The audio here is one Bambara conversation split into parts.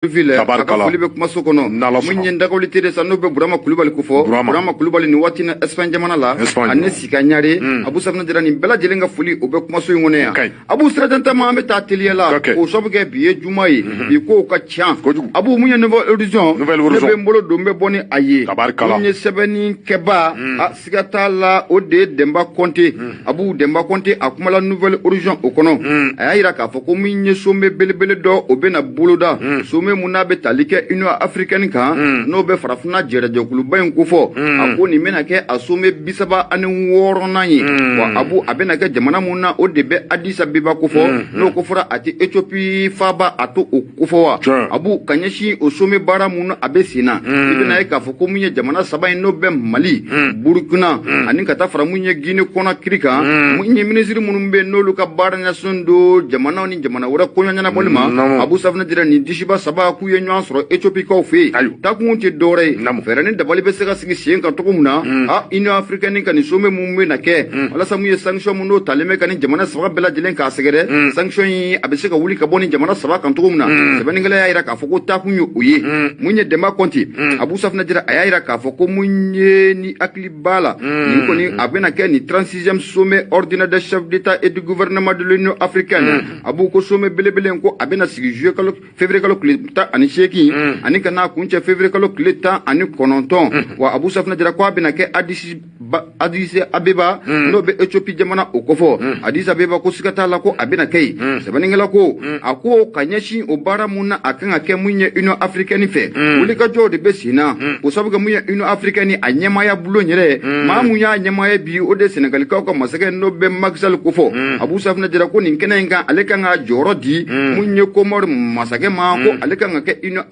Ville a ka foli bɛ kumaso kɔnɔ. Mun ye Ndakawuli Tere sa, n'o bɛ Burama Kulubali kofɔ. Burama Kulubali nin waati na Espagne jamana la, ani Sika Ɲare, Abu Safunɛ Jara, nin bɛɛ lajɛlen ka foli o bɛ kumaso in kɔnɔ yan. Abu Sirajan Tama, an bɛ taa teliya la k'o sababu kɛ bi ye juma ye, bi kow ka ca. Abu, mun ye Nouvel Horizon, ne bɛ n bolo don n bɛ bɔ ni a ye. Mun ye sɛbɛnni kɛba a siga t'a la, o de ye Denba Kɔnte. Abu Denba Kɔnte, a kumala Nouvel Horizon o kɔnɔ, a y'a yira k'a fɔ ko min ye sommet belebele dɔ, o bɛna boloda, sommet mun n'a bɛ tali kɛ Union africaine kan, n'o bɛ farafinna jɛrɛjɛkuluba in kofɔ. A ko nin bɛna kɛ a sommet 36nan ye. Wa Abu, a bɛna kɛ jamana mun na, o de bɛ Addis Abeba kofɔ, n'o ko fɔra a tɛ Éthiopie faaba, a to o kofɔ. Wa Abu, ka ɲɛsin o sommet baara mun a bɛ sen na, i bɛna ye k'a fɔ ko mun ye jamana saba in, n'o bɛ Mali, Burukina ani ka taa fara mun ye Guinée Conakry kan, mun ye minisiri minnu bɛ yen n'olu ka baara ɲɛsin don jamanaw ni jamana wɛrɛ koɲɛ ɲɛnabɔli ma, Abu Safunɛ Jara, nin disiba saba k'u ye ɲɔgɔn sɔrɔ Éthiopie-kaw fɛ yen. Takun tɛ dɔwɛrɛ ye, fɛɛrɛ ni dabali bɛ se ka sigi sen kan cogo min na a Union africaine ka nin sommet mun bɛ na kɛ, walasa mun ye sanction mun n'o talen bɛ ka ni jamana saba bɛɛ lajɛlen k'a sɛgɛrɛ, sanction in a bɛ se ka wuli ka bɔ ni jamana saba kan cogo min na. Sɛbɛnnikɛla y'a yira k'a fɔ ko takun ye o ye. Mun ye Denba Kɔnte, Abu Safunɛ Jara, a y'a yira k'a fɔ ko mun ye ni hakili b'a la, nin kɔni a bɛna kɛ nin 36e sommet ordinaire des chefs d'État et du gouvernement de l'Union africaine. A b'u ko sommet belebele ko a bɛna sigi juillet kalo, février kalo tile 18, ani ka n'a kuncɛ février kalo tile 19. Wa Abu Safunɛ Jara ko a bɛna kɛ Addis Abeba, n'o bɛ Éthiopie jamana o kofɔ. Addis Abeba ko siga t'a la ko a bɛna kɛ yen. Sɛbɛnnikɛla ko a ko ka ɲɛsin o baara mun na, a kan ka kɛ mun ye Union africaine fɛ, wulikajɔw de bɛ sen na, o sababu kɛ mun ye Union africaine a ɲɛmaaya bulon yɛrɛ, maa mun y'a ɲɛmaaya bi, o de Sénégalikaw ka masakɛ, n'o bɛ Macky Sall kofɔ. Abu Safunɛ Jara ko nin kɛnɛ in kan, ale kan ka jɔyɔrɔ di mun ye Comore masakɛ ma, ko ale kan ka kɛ Union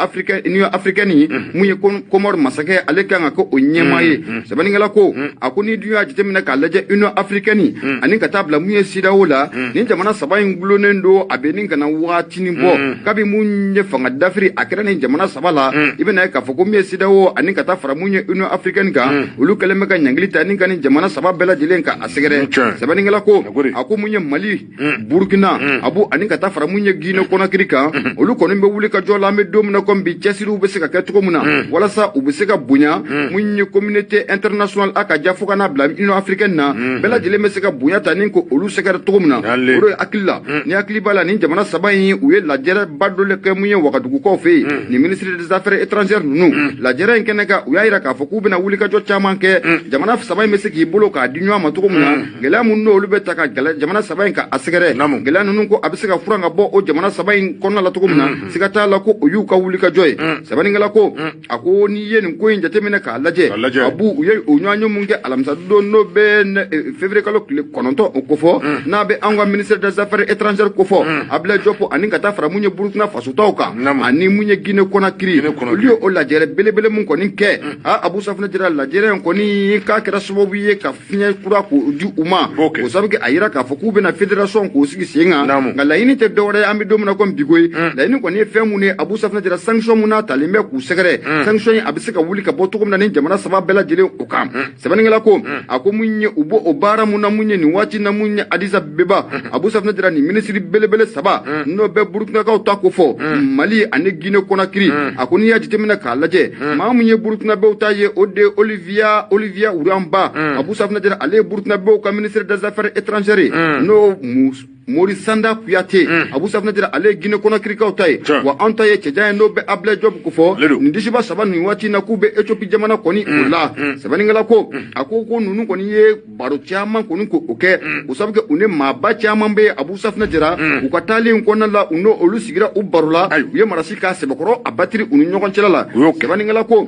africaine, mun ye Comore masakɛ, ale kan ka kɛ o ɲɛmaa ye. Sɛbɛnnikɛla ko a ko ni dun y'a jateminɛ k'a lajɛ, Union africaine ani ka taa bila mun ye CEDEAO la, nin jamana saba in gulonnen don a bɛ nin kana waatinin bɔ kabi mun ye fanga dafiri a kɛra nin jamana saba la. I bɛna ye k'a fɔ ko mun ye CEDEAO ani ka taa fara mun ye Union africaine kan, olu kɛlen bɛ ka ɲangili ta ni ka nin jamana saba bɛɛ lajɛlen ka a sɛgɛrɛ. Sɛbɛnnikɛla ko a ko mun ye Mali, Burukina, Abu, ani ka taa fara mun ye Guinée Conakry kan, olu kɔni bɛ wuli ka jɔ la. An bɛ don min na komi bi, cɛsiriw bɛ se ka kɛ cogo min na walasa u bɛ se ka bonya mun ye communauté internationale a ka ja, fo ka n'a bila Union africaine na, bɛɛ lajɛlen bɛ se ka bonya ta ni ko olu sɛgɛrɛ cogo min na. O de ye hakili la ni hakili b'a la, nin jamana saba in u ye lajɛrɛba dɔ kɛ mun ye Wagadugukaw fɛ yen, nin ministre des Affaires étrangères ninnu. Lajɛrɛ in kɛnɛ kan, u y'a yira k'a fɔ k'u bɛna wulikajɔ caman kɛ, jamana saba in bɛ se k'i bolo k'a di ɲɔgɔn ma cogo min na, gɛlɛya mun n'olu bɛ ta ka jamana saba in ka a sɛgɛrɛ, gɛlɛya ninnu ko a bɛ se ka furan ka bɔ o jamana saba in kɔnɔna la cogo min na. Siga t'a la ko o y'u ka wulikajɔ ye. Sɛbɛnnikɛla ko a ko n'i ye nin ko in jateminɛ k'a lajɛ, a b'u u ye o ɲɔgɔn ye mun kɛ alamisa don, n'o bɛ février kalo tile 9 o kofɔ, n'a bɛ anw ka ministre des Affaires étrangères kofɔ, Abdoulaye Diop, ani ka taa fara mun ye Burukina fasotaw kan ani mun ye Guinée Conakry, olu ye o lajɛrɛ belebele mun kɔni kɛ a Abu Safunɛ Jara, lajɛrɛ in kɔni k'a kɛra sababu ye ka fiɲɛ kura k'o di u ma, o sababu kɛ a yira k'a fɔ k'u bɛna fédération k'o sigi sen kan. Nka laɲini tɛ dɔwɛrɛ ye, an bɛ don min na komi bi koyi, laɲini kɔni ye fɛn mun ye, Abu Safunɛ Jara, sanction mun n'a talen bɛ k'u sɛgɛrɛ, sanction in a bɛ se ka wuli ka bɔ cogo min na ni jamana saba bɛɛ lajɛlen o kan. Sɛbɛnnikɛla ko a ko mun ye u bɔ o baara mun na, mun ye nin waati na, mun ye Addis Abeba, Abu Safunɛ Jara, nin minisiri belebele saba, n'o bɛ Burukinakaw ta ko fɔ, Mali ani Guinée Conakry, a ko n'i y'a jateminɛ k'a lajɛ, maa mun ye Burukinabew ta ye, o de Olivia Wuranba, Abu Safunɛ Jara, ale ye Burukinabew ka ministre des Affaires étrangères ye, n'o Morisanda Kuyate, Abu Safunɛ Jara, ale ye Guinée Conakrykaw ta ye. Wa an ta ye cɛjan ye, n'o bɛ Abdoulaye Diop ko fɔ. Nin disiba saba nin waati na k'u bɛ Éthiopie jamana kɔni o la. Sɛbɛnnikɛla ko a ko ko ninnu kɔni ye baro caman kɔni ko o kɛ, o sababu kɛ u ni maaba caman bɛ, Abu Safunɛ Jara, u ka taalen kɔnɔna la, u n'o olu sigira u baro la, u ye marasi k'a sɛbɛkɔrɔ a batiri u ni ɲɔgɔn cɛla la. Sɛbɛnnikɛla ko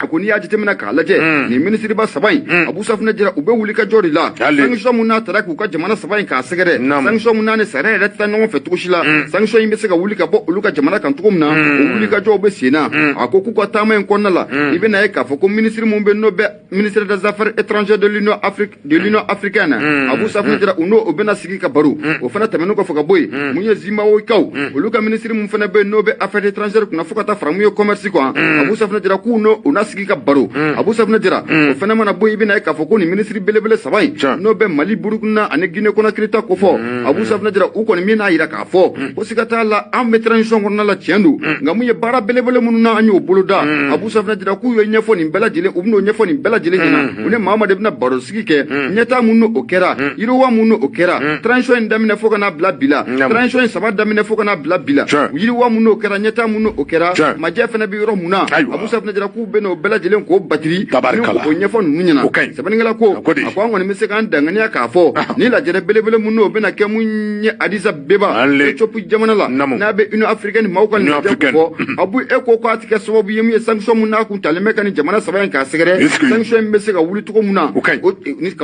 a ko n'i y'a jateminɛ k'a lajɛ, nin minisiriba saba in, Abu Safunɛ Jara, u bɛ wuli ka jɔ de la, sanction mun n'a taara k'u ka jamana saba in k'a sɛgɛrɛ, sanction mun n'a ni sariya yɛrɛ tɛ taa ɲɔgɔn fɛ cogo si la, sanction in bɛ se ka wuli ka bɔ olu ka jamana kan cogo min na, o wuli ka jɔw bɛ sen na. A ko k'u ka taama in kɔnɔna la, i bɛna ye k'a fɔ ko minisiri mun bɛ, n'o bɛ ministre des Affaires étrangères de l'Union africaine, Abu Safunɛ Jara, u n'o o bɛna sigi ka baro. O fana tɛmɛnen kɔfɛ ka bɔ yen, mun ye Zimbabwekaw, olu ka minisiri mun fana bɛ yen, n'o bɛ affaires étrangères kunna, fo ka taa fara mun ye commerce kan, Abu Safunɛ Jara, k'u n'o o na sigi ka baro Abu Safunɛ Jara o fana mana bɔ i bɛna ye k'a fɔ ko nin minisiri belebele saba in n'o bɛ Mali Burukina ani Guinée Conakry ta kofɔ Abu Safunɛ Jara u kɔni min n'a yira k'a fɔ ko siga t'a la an bɛ transition kɔnɔna la tiɲɛ don nka mun ye baara belebele minnu na an y'o boloda Abu Safunɛ Jara k'u ye ɲɛfɔ nin bɛɛ lajɛlen u bɛn'o ɲɛfɔ nin bɛɛ lajɛlen ɲɛna u ni maa de bɛna baro sigi kɛ ɲɛtaa mun n'o kɛra yiriwa mun n'o kɛra transition in daminɛ fo ka n'a bila bi la transition in saba daminɛ fo ka n'a bila bi la yiriwa mun n'o kɛra ɲɛtaa mun n'o kɛra majɛ fana bɛ yɔrɔ mun na Abu Safunɛ Jara k'u bɛna o bɛɛ lajɛlen k'o batiri ni k'o ɲɛfɔ ninnu ɲɛna sɛbɛnnikɛla ko a ko an kɔni bɛ se k'an danganiya k'a fɔ ni lajɛrɛ belebele mun n'o bɛna kɛ mun ye Addis Abeba Ethiopie jamana la n'a bɛ Union africaine maaw ka lajɛ ko fɔ Abu e ko k'a ti kɛ sababu ye mun ye sanction mun n'a kun talen bɛ ka nin jamana saba in k'a sɛgɛrɛ sanction in bɛ se ka wuli cogo mun na ka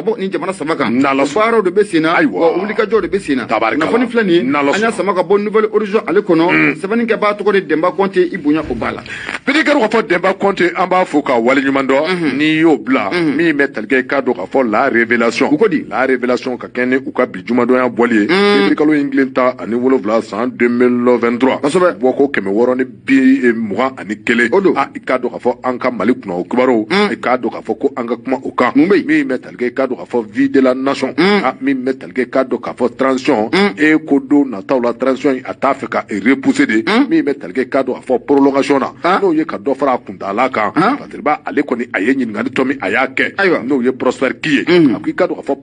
bɔ nin jamana saba kan baaraw de bɛ sen na wa wulikajɔw de bɛ sen na kunnafoni filɛ nin ye an y'a sama ka bɔ Nouvelle Horizon ale kɔnɔ sɛbɛnnikɛbaa tɔgɔ de Demba Kɔnte i bonya o b'a la. Pidi k'a fɔ Demba Kɔnte an b'a fo ka waleɲuman dɔn n'i y'o bila min bɛ tali kɛ i k'a dɔn k'a fɔ la révélation u ko di la révélation ka kɛ ni u ka bi jumadɔnya bɔli ye février kalo in tile 17 san 2023 kosɛbɛ bɔko 621 o don a i k'a dɔn k'a fɔ an ka Mali kunna o kibaruw i k'a dɔn k'a fɔ ko an ka kuma o kan mun bɛ yen min bɛ tali kɛ i k'a dɔn k'a fɔ vie de la nation a min bɛ tali kɛ i k'a dɔn k'a fɔ transition e ko don nataw la transition a t'a fɛ ka repousser de min bɛ tali kɛ i k'a dɔn k'a fɔ prolongation na n'o ye ka dɔ fara a kuntaala kan Fasiriba ale kɔni a ye ɲininkali tɔ min a y'a kɛ n'o ye Prosper Ki ye a ko i k'a dɔn k'a fɔ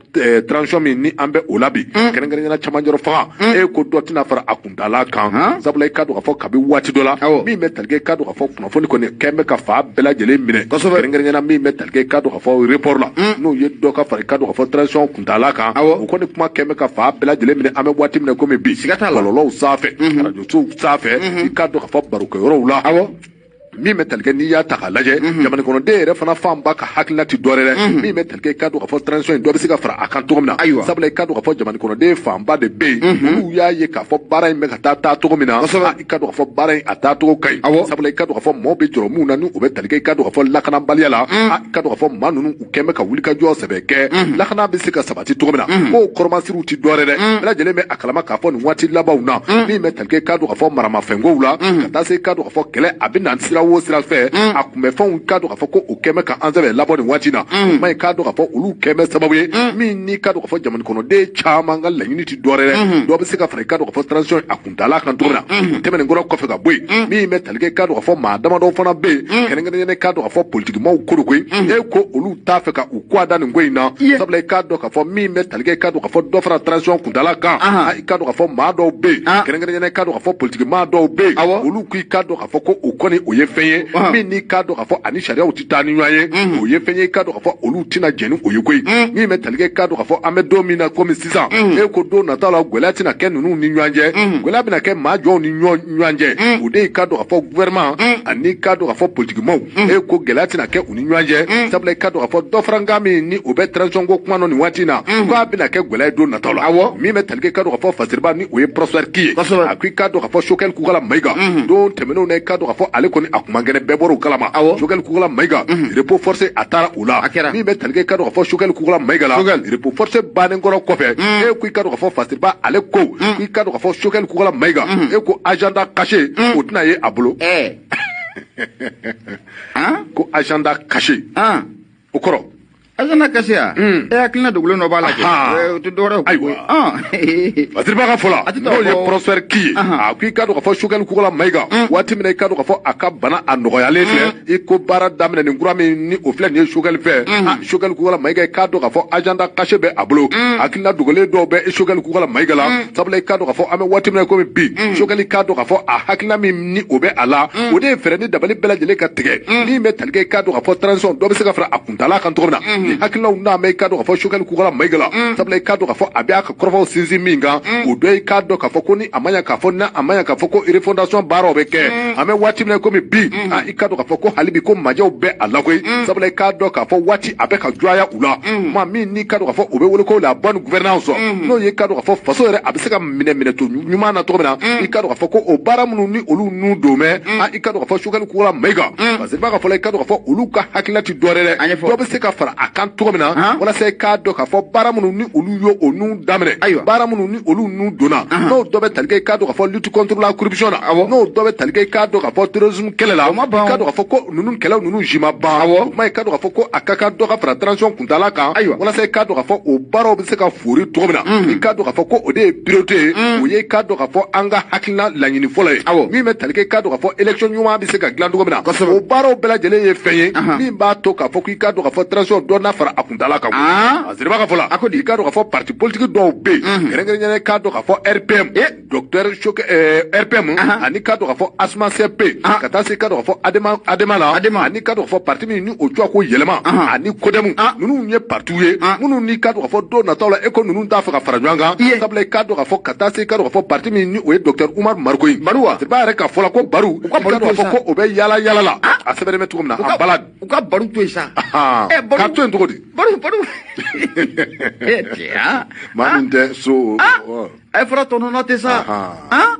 transition min ni an bɛ o la bi kɛrɛnkɛrɛnnenya camancɛrɔ fanga e ko dɔ tɛna fara a kuntaala kan sabula i k'a dɔn k'a fɔ kabi waati dɔ la min bɛ tali kɛ i k'a dɔn k'a fɔ kunnafoni kɔni kɛn bɛ ka fa bɛɛ lajɛlen minɛ kɛrɛnkɛrɛnnenya min bɛ tali kɛ i k'a dɔn k'a fɔ report la n'o ye dɔ ka fara i k'a dɔn k'a fɔ transition kuntaala kan o kɔni kuma kɛn bɛ ka fa bɛɛ lajɛlen minɛ an bɛ waati min na komi bi bɔlɔlɔw sanfɛ arajosow sanfɛ i k'a dɔn k'a fɔ barokɛyɔrɔw la min bɛ tali kɛ n'i y'a ta k'a lajɛ jamana kɔnɔden yɛrɛ fana fanba ka hakilina ti dɔ wɛrɛ dɛ min bɛ tali kɛ i k'a dɔn k'a fɔ transition in dɔ bɛ se ka fara a kan cogo min na sabula i k'a dɔn k'a fɔ jamana kɔnɔden fanba de bɛ yen olu y'a ye k'a fɔ baara in bɛ ka taa cogo min na i k'a dɔn k'a fɔ baara in a taacogo ka ɲi sabula i k'a dɔn k'a fɔ maaw bɛ jɔrɔ mun na ni u bɛ tali kɛ i k'a dɔn k'a fɔ lakanabaliya la i k'a dɔn k'a fɔ maa ninnu u kɛn bɛ ka wulikajɔ sɛbɛ kɛ lakana bɛ se ka sabati cogo min na k'o kɔrɔmasiriw ti dɔ wɛrɛ dɛ bɛɛ lajɛlen bɛ a kalama k'a fɔ nin waati labanw na min bɛ tali kɛ i k'a dɔn k'a fɔ maramafɛnkow la ka taa se i k'a dɔn k'a fɔ kɛlɛ a bɛ na sira wo sira fɛ a kunbɛfɛnw k'a dɔn k'a fɔ ko o kɛn bɛ ka an sɛbɛ labɔ nin waati na o ma ye k'a dɔn k'a fɔ olu kɛn bɛ sababu ye min ni k'a dɔn k'a fɔ jamana kɔnɔden caman ka laɲini ti dɔ wɛrɛ dɛ dɔ bɛ se ka fara i k'a dɔn k'a fɔ transition a kuntaala kan cogo min na o tɛmɛnen kɔrɔ kɔfɛ ka bɔ yen min bɛ tali kɛ k'a dɔn k'a fɔ maa damadɔw fana bɛ yen kɛrɛnkɛrɛnnenya k'a dɔn k'a fɔ politikimaw ko do koyi e ko olu t'a fɛ ka u kɔ a da nin ko in na sabula i k'a dɔn k'a fɔ min bɛ tali kɛ k'a dɔn k'a fɔ dɔ fara transition kuntaala kan i k'a dɔn k'a fɔ maa dɔw bɛ yen kɛrɛnkɛrɛnnenya k'a dɔn k'a fɔ politikimaa dɔw bɛ yen olu k'i k'a dɔn k'a fɔ ko o kɔni o ye fɛn ye min n'i k'a dɔn k'a fɔ ani sariyaw tɛ taa ni ɲɔgɔn ye o ye fɛn ye i k'a dɔn k'a fɔ olu tɛna jɛn ni o ye koyi min bɛ tali kɛ k'a dɔn k'a fɔ an bɛ don min na komi sisan e ko don nataw la gɛlɛya tɛna kɛ ninnu ni ɲɔgɔn cɛ gɛlɛya bɛna kɛ maa jɔnw ni ɲɔgɔn cɛ o de ye k'a dɔn k'a fɔ gouvernement ani k'a dɔn k'a fɔ politikimaw e ko gɛlɛya tɛna kɛ u ni ɲɔgɔn cɛ sabula i k'a dɔn k'a fɔ dɔ fara kan min ni o bɛ transition ko kuma nɔ nin waati in na k'a bɛna kɛ gɛlɛya ye don nataw la min bɛ tali kɛ k'a dɔn k'a fɔ Fasiriba ni o ye Prosper Ki ye a ko i k'a dɔn k'a fɔ Choguel Kokalla Maïga don tɛmɛnenw na i k'a dɔn k'a fɔ ale kɔni a kun man kɛnɛ bɛɛ bɔra o kalama Choguel Kokalla Maïga repos forcé a taara o la min bɛ tali kɛ k'a dɔn k'a fɔ Choguel Kokalla Maïga la repos forcé bannen kɔrɔ kɔfɛ e ko i k'a dɔn k'a fɔ Fasiriba ale ko i k'a dɔn k'a fɔ Choguel Kokalla Maïga e ko agenda caché o tɛna ye a bolo ko agenda caché o kɔrɔ agenda caché ya e hakilina dogolen dɔ b'a la kɛ o tɛ dɔwɛrɛ ye ayiwa Fasiriba ka fɔ la n'o ye Prosper Ki ye a ko i k'a dɔn k'a fɔ Choguel Kokalla Maïga waati min na i k'a dɔn k'a fɔ a ka bana a nɔgɔyalen filɛ i ko baara daminɛ nin kura min ni o filɛ nin ye Choguel fɛ Choguel Kokalla Maïga i k'a dɔn k'a fɔ agenda caché bɛ a bolo hakilina dogolen dɔw bɛ Choguel Kokalla Maïga la sabula i k'a dɔn k'a fɔ an bɛ waati min na komi bi Choguel k'a dɔn k'a fɔ a hakilina min ni o bɛ a la o de ye fɛɛrɛ ni dabali bɛɛ lajɛlen ka tigɛ min bɛ tali kɛ i k'a dɔn k'a fɔ transition dɔ bɛ se ka fara a kuntaala kan cogo min na ni hakilinaw n'a mɛn i k'a dɔn k'a fɔ Choguel Kokalla Maïga la sabula i k'a dɔn k'a fɔ a bɛ a ka kɔrɔfɔw sinsin min kan o dɔ i k'a dɔn k'a fɔ ko ni a ma ɲɛ k'a fɔ n'a a ma ɲɛ k'a fɔ ko refondation baaraw bɛ kɛ an bɛ waati min na komi bi i k'a dɔn k'a fɔ ko hali bi ko majɛw bɛ a la koyi sabula i k'a dɔn k'a fɔ waati a bɛ ka jɔya u la maa min n'i k'a dɔn k'a fɔ o bɛ wele ko la bonne gouvernance n'o ye i k'a dɔn k'a fɔ faso yɛrɛ a bɛ se ka minɛ to ɲuman na cogo min na i k'a dɔn k'a fɔ ko o baara minnu ni olu nun don mɛ i k'a dɔn k'a fɔ Choguel Kokalla Maïga parce que i b'a ka fɔ la i k'a dɔn k'a fɔ olu ka hakilina ti dɔ wɛrɛ dɛ dɔ bɛ se ka fara a ka kan cogo min na walasa i k'a dɔn k'a fɔ baara minnu ni olu ye o nun daminɛ baara minnu ni olu nun donna n'o dɔ bɛ tali kɛ i k'a dɔn k'a fɔ lutte contre la corruption na n'o dɔ bɛ tali kɛ i k'a dɔn k'a fɔ terrorisme kɛlɛ la i k'a dɔn k'a fɔ ko ninnu kɛlɛw ninnu si ma ban o kuma i k'a dɔn k'a fɔ ko a ka kan dɔ ka fara transition kuntaala kan walasa i k'a dɔn k'a fɔ o baaraw bɛ se ka foori cogo min na i k'a dɔn k'a fɔ ko o de ye priorité ye o ye i k'a dɔn k'a fɔ an ka hakilina laɲini fɔlɔ ye min bɛ tali kɛ i k'a dɔn k'a fɔ élection ɲuman bɛ se ka dilan cogo min na o baaraw bɛɛ lajɛlen ye fɛn ye min b'a to k'a fɔ k'i k'a dɔn k'a fɔ transition dɔ n'a fara a kuntaala kan a Siriba ka fɔ la i k'a dɔn k'a fɔ parti politique dɔw bɛ yen kɛrɛnkɛrɛnnenya i k'a dɔn k'a fɔ RPM docteur Choke RPM ani k'a dɔn k'a fɔ Asma CP ka taa se k'a dɔn k'a fɔ Adema la ani k'a dɔn k'a fɔ parti min ni o tɔgɔ ko yɛlɛma ani CODEM ninnu ye partiw ye minnu ni k'a dɔn k'a fɔ don nataw la e ko ninnu t'a fɛ ka fara ɲɔgɔn kan sabula i k'a dɔn k'a fɔ ka taa se k'a dɔn k'a fɔ parti min ni o ye docteur Umar Mariko ye Siriba yɛrɛ ka fɔ la ko Baru i k'a dɔn k'a fɔ ko o bɛ yala yala la a sɛbɛnnen bɛ cogo min na a bala u ka Baru to yen sa k'a to yen cogo di Baru maa min tɛ so a ye fɔra tɔntɔn tɛ sa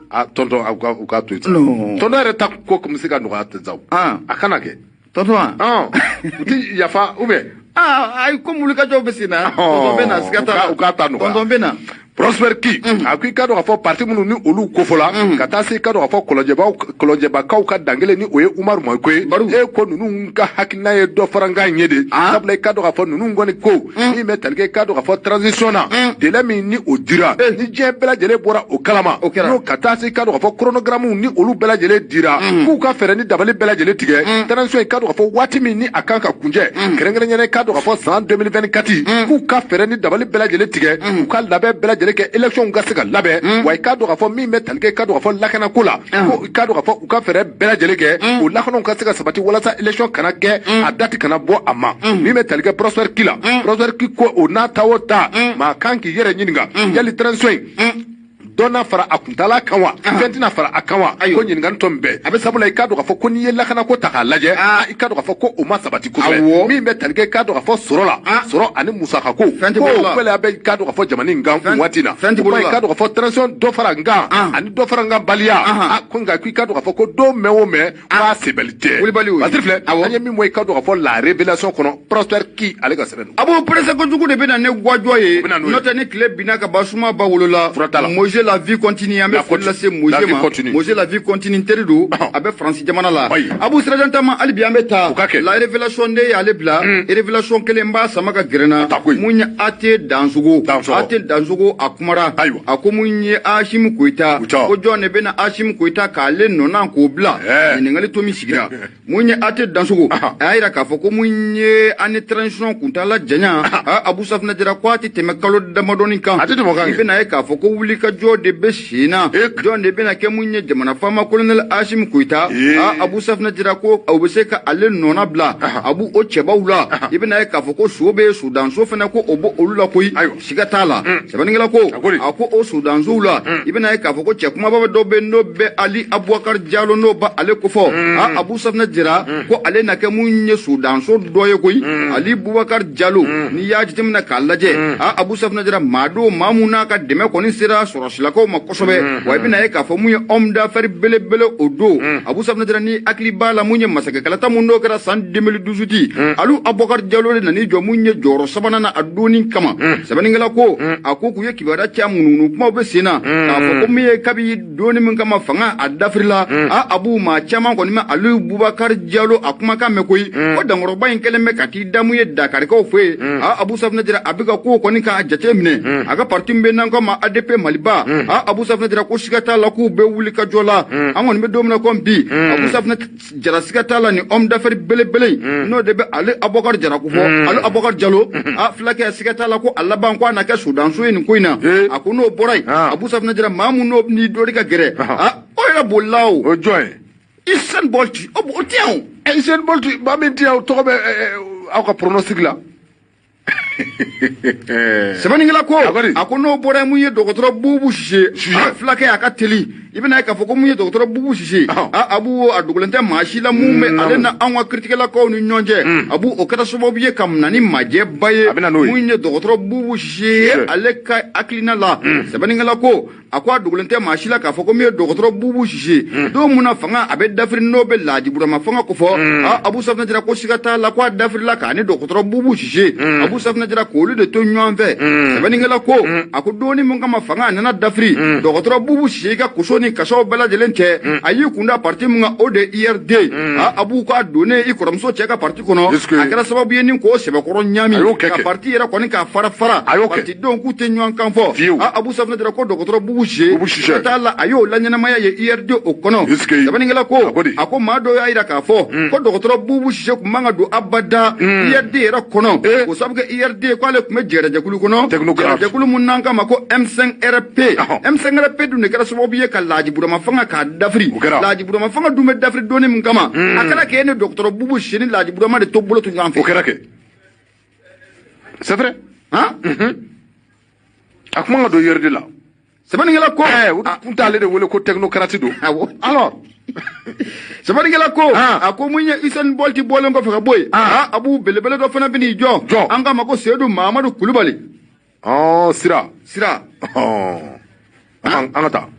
a tɔntɔn u k'a to yen sa tɔntɔn yɛrɛ ta ko kun bɛ se ka nɔgɔya ten sa a kana kɛ tɔntɔn u ti yafa ou bien ayi ko wulikajɔw bɛ sen na tɔntɔn bɛ na siga t'a la u k'a ta nɔgɔya tɔntɔn bɛ na Prosper Ki a ko i k'a dɔn k'a fɔ parti minnu ni olu kofɔla ka taa se i k'a dɔn k'a fɔ kɔlɔnjɛbakaw ka dankelen ni o ye Umaru Mariko ye e ko ninnu ka hakilina ye dɔ fara n kan ye de sabula i k'a dɔn k'a fɔ ninnu kɔni ko min bɛ tali kɛ i k'a dɔn k'a fɔ transition na délai min ni o dira ni diɲɛ bɛɛ lajɛlen bɔra o kalama n'o ka taa se i k'a dɔn k'a fɔ chronogramme ni olu bɛɛ lajɛlen dira k'u ka fɛɛrɛ ni dabali bɛɛ lajɛlen tigɛ transition i k'a dɔn k'a fɔ waati min ni a kan ka kuncɛ kɛrɛnkɛrɛnnenya i k'a dɔn k'a fɔ san 2024 k'u ka fɛɛrɛ ni dabali bɛɛ lajɛlen tigɛ u ka labɛn bɛɛ lajɛlen kɛ élection ka se ka labɛn wa i k'a dɔn k'a fɔ min bɛ tali kɛ i k'a dɔn k'a fɔ lakanako la ko i k'a dɔn k'a fɔ u ka fɛɛrɛ bɛɛ lajɛlen kɛ o lakanaw ka se ka sabati walasa élection kana kɛ a date kana bɔ a ma min bɛ tali kɛ Prosper Ki la Prosper Ki ko o n'a ta o ta maa kan k'i yɛrɛ ɲininka yali transition in dɔ n'a fara a kuntaala kan wa fɛn tɛna fara a kan wa ko ɲininkali tɔ min bɛɛ a bɛ sabula i k'a dɔn k'a fɔ ko n'i ye lakanako ta k'a lajɛ i k'a dɔn k'a fɔ ko o ma sabati kosɛbɛ min bɛ tali kɛ i k'a dɔn k'a fɔ sɔrɔ la sɔrɔ ani musakako ko gɛlɛya bɛ i k'a dɔn k'a fɔ jamana in kan o waati na o i k'a dɔn k'a fɔ transition dɔ fara n kan ani dɔ fara n kan baliya ko nka i k'a dɔn k'a fɔ ko don mɛn o mɛn k'a sebɛli tɛ Basiri filɛ an ye min bɔ i k'a dɔn k'a fɔ la révélation kɔnɔ Prosper Ki ale ka sɛbɛn don. A b'o presse kojugu de bɛ na ne gajɔ ye n'o tɛ ni tile binna ka ban suma ba wolola Moje la vie continue an bɛ foli lase Moje ma Moje la vie continue n teri don a bɛ Faransi jamana la Abu Sirajan Tama hali bi an bɛ taa la révélation de y'ale bila révélation kelen b'a sama ka gɛrɛ na mun ye AT Dansogo AT Dansogo a kumara a ko mun ye Asimi Goyita ko jɔn de bɛna Asimi Goyita k'ale nɔna k'o bila ɲininkali to min sigira mun ye AT Dansogo a y'a yira k'a fɔ ko mun ye ani transition kuntaala janya Abu Safinɛ Jara ko a tɛ tɛmɛ kalo damadɔni kan i bɛna ye k'a fɔ ko wulikajɔ de bɛ sen na jɔn de bɛna kɛ mun ye jamana faama colonel Asimi Goyita Abu Safinɛ Jara ko u bɛ se ka ale nɔna bila a b'u o cɛbaw la i bɛna ye k'a fɔ ko so bɛ Sudanso fana ko o b'o olu la koyi siga t'a la sɛbɛnnikɛla ko a ko o Sudansow la i bɛna ye k'a fɔ ko cɛ kumaba dɔ bɛ n'o bɛ Ali Abubakar Jalo n'o b'ale ale kofɔ Abu Safinɛ Jara ko ale na kɛ mun ye Sudanso dɔ ye koyi Ali Bubakar Jalo n'i y'a jateminɛ k'a lajɛ Abu Safinɛ Jara maa don maa mun n'a ka dɛmɛ kɔni sera sɔrɔsilakaw ma kosɛbɛ wa i bɛna ye k'a fɔ mun ye homme d'affaires belebele o don Abu Safinɛ Jara ni hakili b'a la mun ye masakɛ kalata mun n'o kɛra san 2018 Ali Abubakar Jalo de nan'i jɔ mun ye jɔyɔrɔ sabanan na a donni kama sɛbɛnnikɛla ko a ko k'u ye kibaruya caya munumunu kumaw bɛ sen na k'a fɔ ko min ye kabi donni min kama fanga a dafirila Abu maa caman kɔni ma Ali Bubakar Jalo a kumakan mɛn koyi ko dankɔrɔba in kɛlen bɛ ka t'i da mun ye Dakarikaw fɛ yen Abu Safinɛ Jara a bɛ ka kow kɔni k'a jate minɛ a ka parti min bɛ n'an ko ma ADP Maliba Abu Safinɛ Jara ko siga t'a la k'u bɛ wuli ka jɔ la an kɔni bɛ don min na komi bi Abu Safinɛ Jara siga t'a la ni homme d'affaires belebele n'o de bɛ Ale Abubakar Jara ko fɔ Ale Abubakar Jalo fulakɛ siga t'a la ko a laban ko a na kɛ Sudanso ye nin ko in na a ko n'o bɔra yen Abu Safinɛ Jara maa mun n'o ni dɔɔni ka gɛrɛ o yɛrɛ bolila o. O jɔn ye. Usain Bolt o tɛ yan o. Usain Bolt maa min tɛ yan o tɔgɔ bɛ aw ka pronostic la. Sɛbɛnnikɛla ko a ko n'o bɔra mun ye dɔgɔtɔrɔ Bubu Sise fulakɛ a ka teli I bɛna ye k'a fɔ ko mun ye dɔgɔtɔrɔ Bubu Sise, Abu, a dogolen tɛ maa si la mun bɛ ale na anw ka kiritigɛlakaw ni ɲɔgɔn cɛ. Abu, o kɛra sababu ye ka na ni majɛba ye. A bɛ na n'o ye. Mun ye dɔgɔtɔrɔ Bubu Sise ye, ale ka hakilina la, sɛbɛnnikɛla ko, a ko a dogolen tɛ maa si la k'a fɔ ko min ye dɔgɔtɔrɔ Bubu Sise, don mun na fanga a bɛ dafiri, n'o bɛ Laji Burama fanga ko fɔ, Abu Safunɛ Jara ko siga t'a la ko a dafirila k'a ni dɔgɔtɔrɔ Bubu Sise, Abu Safunɛ Jara, k'olu de to ɲɔgɔn fɛ. Sɛbɛnnikɛla ko, a ko donni mun kama fanga a nana dafiri, dɔgɔtɔrɔ Bubu Sise ka koso ni kasaw bɛɛ lajɛlen cɛ, a y'i kun da parti mun kan, o de IRD. Abu, k'a donnen i kɔrɔmuso cɛ ka parti kɔnɔ, a kɛra sababu ye ni k'o sɛbɛkɔrɔ ɲami ka parti yɛrɛ kɔni k'a fara fara, parti denw k'u tɛ ɲɔgɔn kan fɔ. Abu Safunɛ Jara ko dɔgɔtɔrɔ Bubu Sise t'a la, a y'o laɲɛnamaya ye IRD o kɔnɔ. Sɛbɛnnikɛla ko, a ko maa dɔw y'a yira k'a fɔ ko dɔgɔtɔrɔ Bubu Sise tun man ka don abada IRD yɛrɛ kɔnɔ, o sababu kɛ IRD k'ale tun bɛ jɛrɛjɛkulu kɔnɔ, jɛrɛjɛkulu mun n'an k'a ma ko M5RP. M5RP dun de kɛra sababu ye ka Laji Burama fanga k'a dafiri. Laji Burama fanga dun bɛ dafiri donni min kama, a kɛra k'e ni dɔgɔtɔrɔ Bubu Sise ni Laji Burama de to bolo to ɲɔgɔn fɛ. O kɛra kɛ, c'est vrai. Han, a kuma ka don IRD la. Sɛbɛnnikɛla ko, o tun t'ale de wele ko technocrate don. Awɔ. Alors, sɛbɛnnikɛla ko, a ko mun ye Usain Bolt bɔlen kɔfɛ ka bɔ yen, Abu, belebele dɔ fana bɛ n'i jɔ, an k'a ma ko Seyidu Mahamadu Kulubali. Sira. Sira. An ka taa.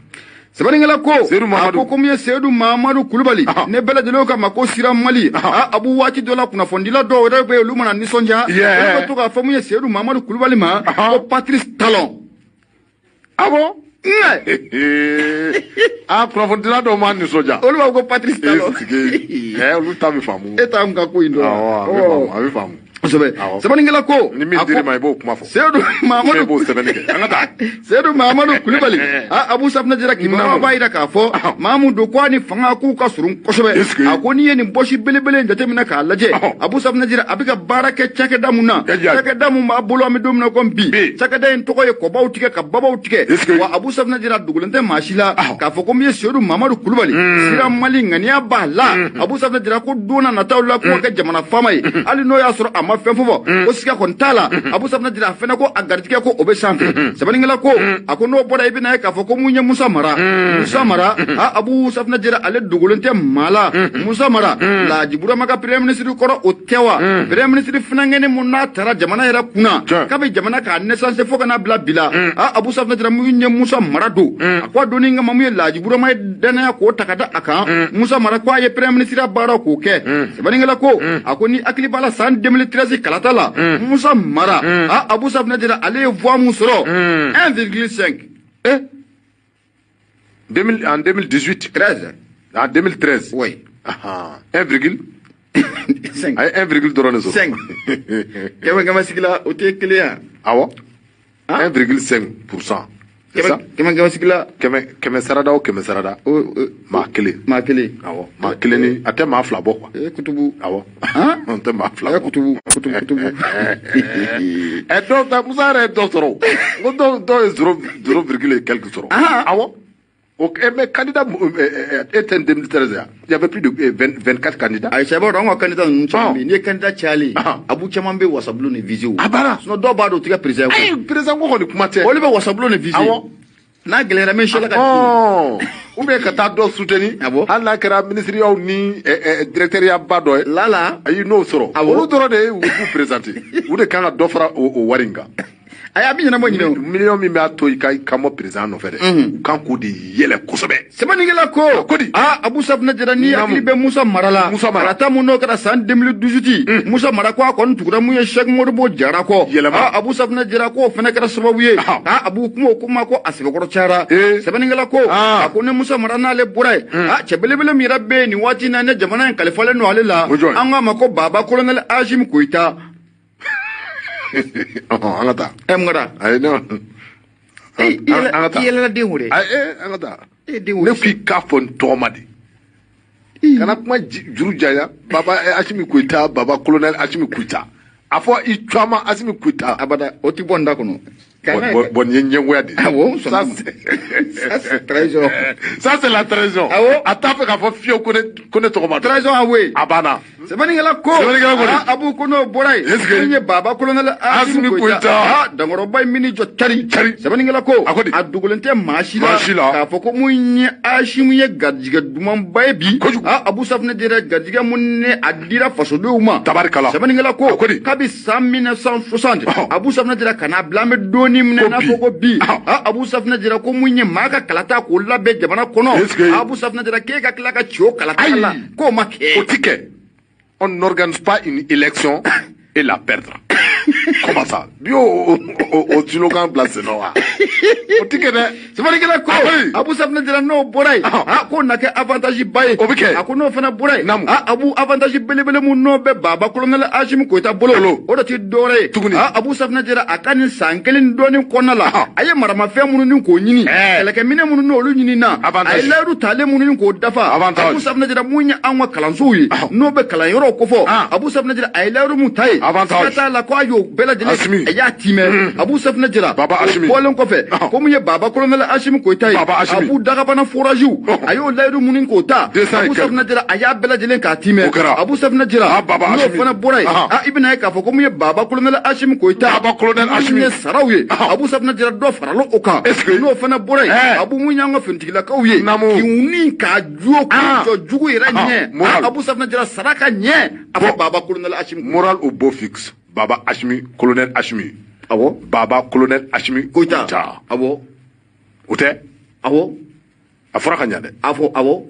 Sɛbɛnnikɛla ko, a ko mun ye Seyidu Mahamadu Kulubali, ne bɛɛ lajɛlen k'a ma ko Sira Mali. Abu, waati dɔ la, kunnafonidila dɔw yɛrɛ bɛ yen, olu mana nisɔndiya, olu bɛ to k'a fɔ mun ye Seyidu Mahamadu Kulubali ma ko Patrice Talon. Ah bon? Ah, kunnafonidila dɔw ma nisɔndiya. Olu b'a fɔ ko Patrice Talon. Olu ta bɛ faamu. E t'anw ka ko in dɔn. Awɔ, a bɛ faamu. Kosɛbɛ. Sɛbɛnnikɛla ko, ni min dir'i ma, i b'o kuma fɔ. Seyidu Mahamadu e b'o sɛbɛnni kɛ, an ka taa. Seyidu Mahamadu Kulubali, Abu Safunɛ Jara, kibaruyaw b'a jira k'a fɔ maa mun don, ko a ni fanga k'u ka surun kosɛbɛ. A ko n'i ye nin bɔsi belebele in jateminɛ k'a lajɛ, Abu Safunɛ Jara, a bɛ ka baara kɛ cakɛda mun na, cakɛda mun b'a bolo, an bɛ don min na komi bi, cakɛda in tɔgɔ ye kɔbaw tigɛ ka babaw tigɛ. Wa Abu Safunɛ Jara, dogolen tɛ maa si la k'a fɔ ko min ye Seyidu Mahamadu Kulubali, Sira Mali, ŋaniya b'a la, Abu Safunɛ Jara, ko don n'a nataw la k'o kɛ jamana faama ye, hali n'o y'a sɔrɔ a ma fɛn fɔ, ko siga kɔni t'a la. Abu Safunɛ Jara, a fɛnɛ ko a garijɛgɛ ko o bɛ sanfɛ. Sɛbɛnnikɛla ko, a ko n'o bɔra, i bɛna ye k'a fɔ ko mun ye Musa Mara. Musa Mara, Abu Safunɛ Jara, ale dogolen tɛ maa la. Musa Mara, Laji Burama ka premier ministre kɔrɔ, o tɛ wa premier ministre funankɛni mun n'a taara jamana yɛrɛ kunna k'a bɛ jamana k'a naissance fo ka n'a bila bi la. Abu Safunɛ Jara, mun ye Musa Mara don, a ko a donni kama, mun ye Laji Burama ye danaya k'o ta ka da a kan, Musa Mara ko a ye premier ministre baara k'o kɛ. Sɛbɛnnikɛla ko, a ko ni hakili b'a la, san 2013 kalata la, Musa Mara, Abu Safunɛ Jara, ale ye voix mun sɔrɔ? 1,5. Eh, 2000, en 2018. 13. En 2013. Oui. 1, 5. A ye 1, dɔrɔn de sɔrɔ. 5. Kɛmɛ kɛmɛ sigi la, o tɛ kelen ya. Awɔ. 1,5%. Kɛmɛ kɛmɛ sigi la. Kɛmɛ kɛmɛ sarada o kɛmɛ sarada. Maa kelen. Maa kelen. Awɔ. Maa kelen ni a tɛ maa fila bɔ quoi. E kutubu. Awɔ. An tɛ maa fila bɔ. Kutubu kutubu kutubu. Ɛ, dɔw ta, Musa yɛrɛ ye dɔ sɔrɔ o. N ko dɔw ye zéro virgule et quelque sɔrɔ. Awɔ. Ok, mais candidat était en 2013, il y avait plus de 24 candidats. Ayi, sɛ b'a dɔn, an ka candidat ninnu caman bɛ yen, n'i ye candidat cayalen, a b'u caman bɛ wasabulon ni viser o. A banna. Sinon dɔw b'a dɔn u tɛ kɛ président ye. Ayi, président ko kɔni kuma tɛ. Olu bɛ wasabulon ni viser. Awɔ. N'a gɛlɛyara min sela ka di. Ou bien ka taa dɔ soutenir. Awɔ. Hali n'a kɛra ministériyaw ni directeur ba dɔ ye. Lala. Ayi, n'o sɔrɔ. Awɔ. Olu dɔrɔn de ye u b'u présenter. U de kan ka dɔ fara o wari in kan. Ayi, a bɛ ɲɛnabɔ ɲinɛ o. Miliyɔn min b'a to i ka i kan bɔ président nɔfɛ dɛ, u kan k'o de yɛlɛ kosɛbɛ. Sɛbɛnnikɛla ko, ko di? Abu Safunɛ Jara, n'i hakili bɛ Musa Mara la, Musa Mara, kalata mun n'o kɛra san 2018, Musa Mara ko a kɔni tugura mun ye Sɛki Modibo Jara kɔ. Yɛlɛma. Abu Safunɛ Jara ko o fana kɛra sababu ye, Abu, kuma o kuma ko a sɛbɛkɔrɔ cayara. Sɛbɛnnikɛla ko, a ko ni Musa Mara n'ale bɔra yen, cɛ belebele min yɛrɛ bɛ yen nin waati in na, ne jamana in kalifalen don ale la, an k'a ma ko Baba Colonel Assimi Goïta. An ka taa. Ɛ, mun kɛra? Ayi, ne. I yɛlɛla den o de. Ayi, an ka taa. E den o. Ne ko i k'a fɔ n tɔgɔma de. Kana kuma juru janya. Baba Assimi Goïta, Baba Colonel Assimi Goïta. A fɔ i caman Assimi Goïta. Abada, o ti bɔ n da kɔnɔ. Bon, nin ye ɲɛngoya de ye. Awɔ, ça c'est trahison. Ça c'est la trahison. Awɔ. A t'a fɛ k'a fɔ fiyewu ko ne tɔgɔ ma dɔn. Trahison avouée. A banna. Sɛbɛnnikɛla ko Abu ko n'o bɔra yen min ye Baba Colonel Assimi Goïta dankɔrɔba in min jɔ cari cari. Sɛbɛnnikɛla ko a dogolen tɛ maa si la k'a fɔ ko mun ye Assimi ye garijɛgɛ dumanba ye bi. Abu Safunɛ Jara garijɛgɛ mun ne a dira fasodenw ma. Tabarikala. Sɛbɛnnikɛla ko kabi san 1960 Abu Safunɛ Jara ka n'a bila an bɛ don min na n'a fɔ ko bi. Abu Safunɛ Jara ko mun ye maa ka kalata k'o labɛn jamana kɔnɔ. Abu Safunɛ Jara k'e ka tila ka ci o kalata la k'o ma kɛ. O ti kɛ. On n'organise pas une élection et la perdre. Comment ça? Bio au slogan placé non. O ti kɛ dɛ. Sɛbɛnnikɛla ko Abu Safunɛ Jara n'o bɔra yen k'o na kɛ avantage ba ye. O bɛ kɛ. A ko n'o fana bɔra yen Abu avantage belebele mun n'o bɛ Baba Colonel Assimi Goïta bolo o de ti dɔwɛrɛ ye. Tuguni. Abu Safunɛ Jara a ka nin san kelen dɔɔnin kɔnɔna la a ye maramafɛn minnu ni k'o ɲini kɛlɛkɛminɛ minnu n'olu ɲini na a ye layidu talen minnu ni k'o dafa. Abu Safunɛ Jara mun ye anw ka kalansow ye n'o bɛ kalanyɔrɔw kofɔ. Abu Safunɛ Jara a ye layidu mun ta ye siga t'a la ko a y'o bɛɛ lajɛlen a y'a timɛ. Abu Safunɛ Jara bɔlen kɔfɛ ko mun ye Baba Colonel Assimi Goïta ye Abu Dagabana foragew a y'o layidu minnu k'o ta. Abu Safunɛ Jara a y'a bɛɛ lajɛlen k'a timɛ. Abu Safunɛ Jara n'o fana bɔra yen i bɛna ye k'a fɔ ko mun ye Baba Colonel Assimi Goïta mun ye saraw ye. Abu Safunɛ Jara dɔ farala o kan. N'o fana bɔra yen Abu mun y'an ka finitigilakaw ye k'i ni k'a jo k'a jɔ jugu yɛrɛ ɲɛ. Abu Safunɛ Jara sara ka ɲɛ a fɔ Baba Colonel Assimi. Moral au beau fixe. Baba Assimi, Colonel Assimi. Awɔ. Baba Colonel Assimi Goïta. Awɔ. O tɛ? Awɔ. A fɔra ka ɲa dɛ. A fɔ awɔ.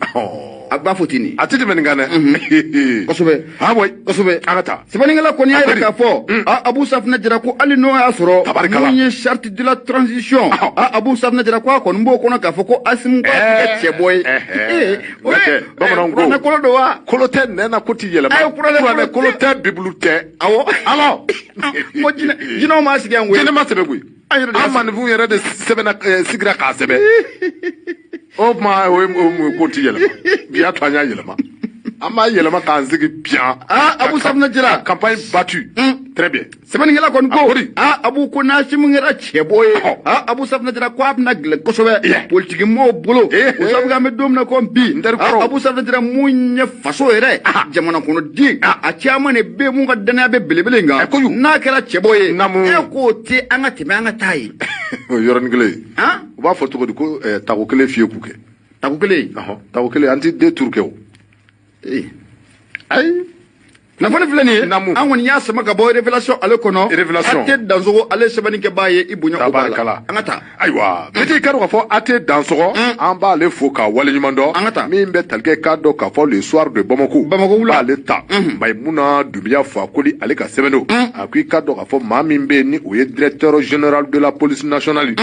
A b'a fɔ ten de. A tɛ tɛmɛ nin kan dɛ. Kosɛbɛ. Ah oui. Kosɛbɛ. An ka taa. Sɛbɛnnikɛla kɔni y'a yira k'a fɔ Abu Safunɛ Jara ko hali n'o y'a sɔrɔ mun ye charte de la transition Abu Safunɛ Jara ko a kɔni b'o kɔnɔ k'a fɔ ko Assimi k'a tɛ kɛ cɛbɔ ye. O ye bamananw ko kuranɛ kolo don wa? Kolo tɛ nɛn na ko ti yɛlɛma. Ayi kuranɛ kolo tɛ Bibulu tɛ. Awɔ. Alors. Ko jinɛw m'a sigi yan koyi. Jinɛ ma sɛbɛn koyi. An maninfinw yɛrɛ de sɛbɛnna sigira k'a sɛbɛn. O tuma o ye mun ye k'o ti yɛlɛma bi y'a to an y'a yɛlɛma an b'a yɛlɛma k'an sigi bien. Abu Safunɛ Jara campagne battue. Très bien. Sɛbɛnnikɛla kɔni ko Abu ko n'Assimi kɛra cɛbɔ ye Abu Safunɛ Jara ko a bɛna gɛlɛn kosɛbɛ politiki mɔgɔw bolo o sababu kɛ an bɛ don min na ko bi Abu Safunɛ Jara mun ye faso yɛrɛ jamana kɔnɔden a caman de bɛ mun ka danaya bɛ belebele in kan n'a kɛra cɛbɔ ye e k'o tɛ an ka tɛmɛ an ka taa ye. O yɔrɔnin kelen u b'a fɔ cogo di ko tako kelen fiyɛ k'u kɛ. Tako kelen. Tako kelen an ti den turu kɛ o. Ayi. Kunnafoni filɛ nin ye an kɔni y'a sama ka bɔ Révélation ale kɔnɔ. Révélation. AT Dansogo ale sɛbɛnnikɛbaa ye i bonya o b'a la. An ka taa. Ayiwa Beti i ka dɔn k'a fɔ AT Dansogo an b'ale fo k'a waleɲuman dɔn. An ka taa. Min bɛ tali kɛ k'a dɔn k'a fɔ le soir de Bamako. Bamako wula. B'ale ta. Mayimuna Dunbiya Fakoli ale ka sɛbɛn don. A ko i ka dɔn k'a fɔ maa min bɛ yen ni o ye directeur général de la police nationale.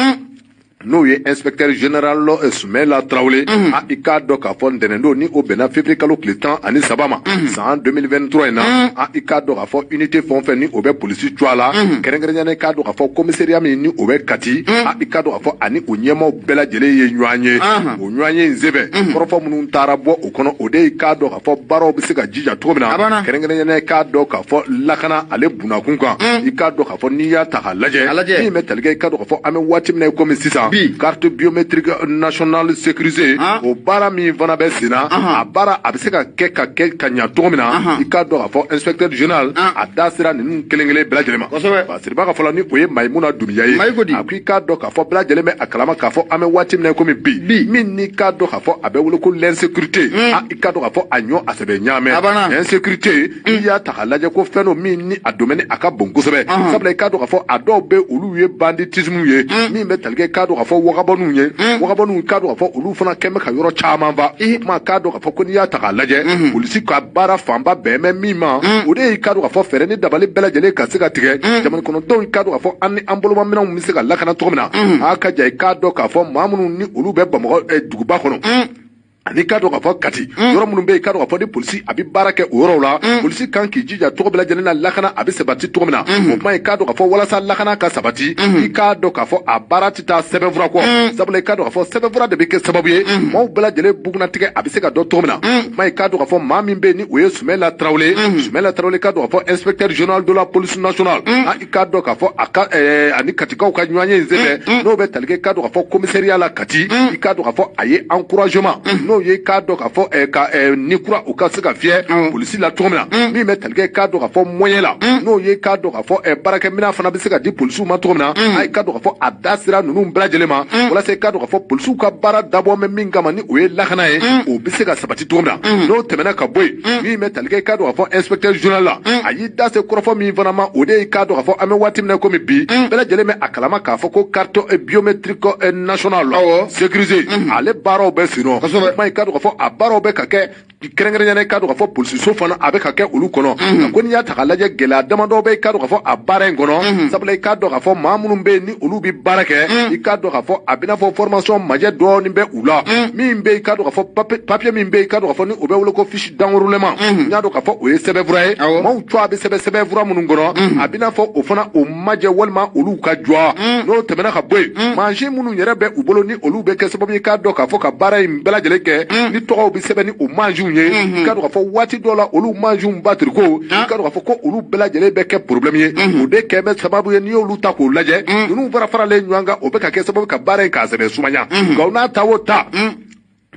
N'o ye inspecteur général Soumaïla Traoré a i k'a dɔn k'a fɔ ntɛnɛn don ni o bɛnna février kalo tile 13 ma san 2023 in na a i k'a dɔn k'a fɔ unité fɛn o fɛn ni o bɛ polisi cogoya la kɛrɛnkɛrɛnnenya i k'a dɔn k'a fɔ commissariat min ni o bɛ Kati a i k'a dɔn k'a fɔ ani o ɲɛmaaw bɛɛ lajɛlen ye ɲɔgɔn ye o ɲɔgɔn ye in senfɛ kɔrɔfɔ minnu taara bɔ o kɔnɔ o de ye k'a dɔn k'a fɔ baaraw bɛ se ka jija cogo min na kɛrɛnkɛrɛnnenya i k'a dɔn k'a fɔ lakana ale bunakun kan i k'a dɔn k'a fɔ n'i y'a ta k'a lajɛ min bɛ tali kɛ i k'a dɔn k'a fɔ an bɛ waati min na i komi sisan. Carte biométrique nationale sécurisée o baara min fana bɛ sen na a baara a bɛ se ka kɛ ka ɲa cogo min na i k'a dɔn k'a fɔ inspecteur général a da sera ninnu kelen kelen bɛɛ lajɛlen ma. Basiriba ka fɔ la ni o ye Mayimuna Dunbiya ye a ko i k'a dɔn k'a fɔ bɛɛ lajɛlen bɛ a kalama k'a fɔ an bɛ waati min na komi bi min n'i k'a dɔn k'a fɔ a bɛ wele ko l'insécurité i k'a dɔn k'a fɔ a ɲɔ a sɛbɛ ɲaamɛ insécurité n'i y'a ta k'a lajɛ ko fɛn dɔ min ni a domaine a ka bon kosɛbɛ sabula i k'a dɔn k'a fɔ a dɔw bɛ olu ye banditisme ye min bɛ tali kɛ k'a dɔn k'a fɔ wagabɔnniw ye wagabɔnniw k'a dɔn k'a fɔ olu fana kɛn bɛ ka yɔrɔ caman fa kuma k'a dɔn k'a fɔ ko n'i y'a ta k'a lajɛ polisi ka baara fanba bɛn bɛ min ma o de ye k'a dɔn k'a fɔ fɛɛrɛ ni dabali bɛɛ lajɛlen ka se ka tigɛ jamana kɔnɔdenw k'a dɔn k'a fɔ an ni an bolomaminɛnw bɛ se ka lakana cogo min na a ka ja i k'a dɔn k'a fɔ maa minnu ni olu bɛ Bamakɔ duguba kɔnɔ ani k'a dɔn k'a fɔ Kati yɔrɔ minnu bɛ yen k'a dɔn k'a fɔ ni polisi a bɛ baara kɛ o yɔrɔw la polisi kan k'i jija cogo bɛɛ lajɛlen na lakana a bɛ sabati cogo min na o kuma ye k'a dɔn k'a fɔ walasa lakana ka sabati i k'a dɔn k'a fɔ a baara tɛ taa sɛbɛnfura kɔ sabula i k'a dɔn k'a fɔ sɛbɛnfura de bɛ kɛ sababu ye maaw bɛɛ lajɛlen bugunnatigɛ a bɛ se ka dɔn cogo min na o kuma ye k'a dɔn k'a fɔ maa min bɛ yen ni o ye Soumaïla Traoré Soumaïla Traoré k'a dɔn k'a fɔ inspecteur général de la police nationale i k'a dɔn k'a fɔ a ka ani Katikaw ka ɲɔgɔn ye in senfɛ n'o bɛ tali kɛ k'a dɔn k'a fɔ commissariat la Kati i k'a dɔn k'a fɔ a ye encouragement N'o ye k'a dɔn k'a fɔ ka ni kura u ka se ka fiyɛ polisi la cogo min na, min bɛ tali kɛ k'a dɔn k'a fɔ moyen la, n'o ye k'a dɔn k'a fɔ baarakɛminɛn fana bɛ se ka di polisiw ma cogo min na, a ye k'a dɔn k'a fɔ a da sera ninnu bɛɛ lajɛlen ma, walasa k'a dɔn k'a fɔ polisiw ka baara dabɔ bɛ min kama ni o ye lakana ye, o bɛ se ka sabati cogo min na. N'o tɛmɛna ka bɔ yen, min bɛ tali kɛ k'a dɔn k'a fɔ inspecteur général la, a y'i da se kɔrɔfɔ min fana ma, o de ye k'a dɔn k'a fɔ an bɛ waati min na komi bi, bɛɛ lajɛlen bɛ a kalama k'a fɔ ko carte biométrique nationale sécurisée, ale baaraw bɛ sen nɔ. Kuma ye k'a dɔn k'a fɔ a baaraw bɛ ka kɛ kɛrɛnkɛrɛnnenya k'a dɔn k'a fɔ polisiso fana a bɛ ka kɛ olu kɔnɔ. Ko n'i y'a ta k'a lajɛ, gɛlɛya damadɔ bɛ k'a dɔn k'a fɔ a baara in kɔnɔ, sabula i k'a dɔn k'a fɔ maa minnu bɛ yen ni olu bɛ baara kɛ, i k'a dɔn k'a fɔ a bɛna fɔ formation majɛ dɔɔnin bɛ u la, min bɛ i k'a dɔn k'a fɔ papier min bɛ yen k'a dɔn k'a fɔ ni o bɛ wele ko fiche d'enrôlement, n y'a dɔn k'a fɔ o ye sɛbɛnfura ye, maaw cɔ a bɛ sɛbɛn sɛbɛnfura minnu kɔnɔ, a bɛna fɔ o fana o majɛ walima olu ka jɔ. N'o tɛmɛna ka bɔ yen, mansin minnu yɛrɛ bɛ u bolo ni olu bɛ kɛ sababu ye k'a dɔn k'a fɔ ka baara in bɛɛ lajɛlen kɛ, ni tɔgɔw bɛ sɛbɛn ni o mansinw ye, i k'a dɔn k'a fɔ waati dɔw la olu mansinw batiri ko, i k'a dɔn k'a fɔ ko olu bɛɛ lajɛlen bɛ kɛ problème ye, o de kɛ bɛ sababu ye n'i y'olu ta k'o lajɛ, ninnu fara faralen ɲɔgɔn kan, o bɛ ka kɛ sababu ka baara in k'a sɛbɛn sumaya. Nka o n'a ta o ta,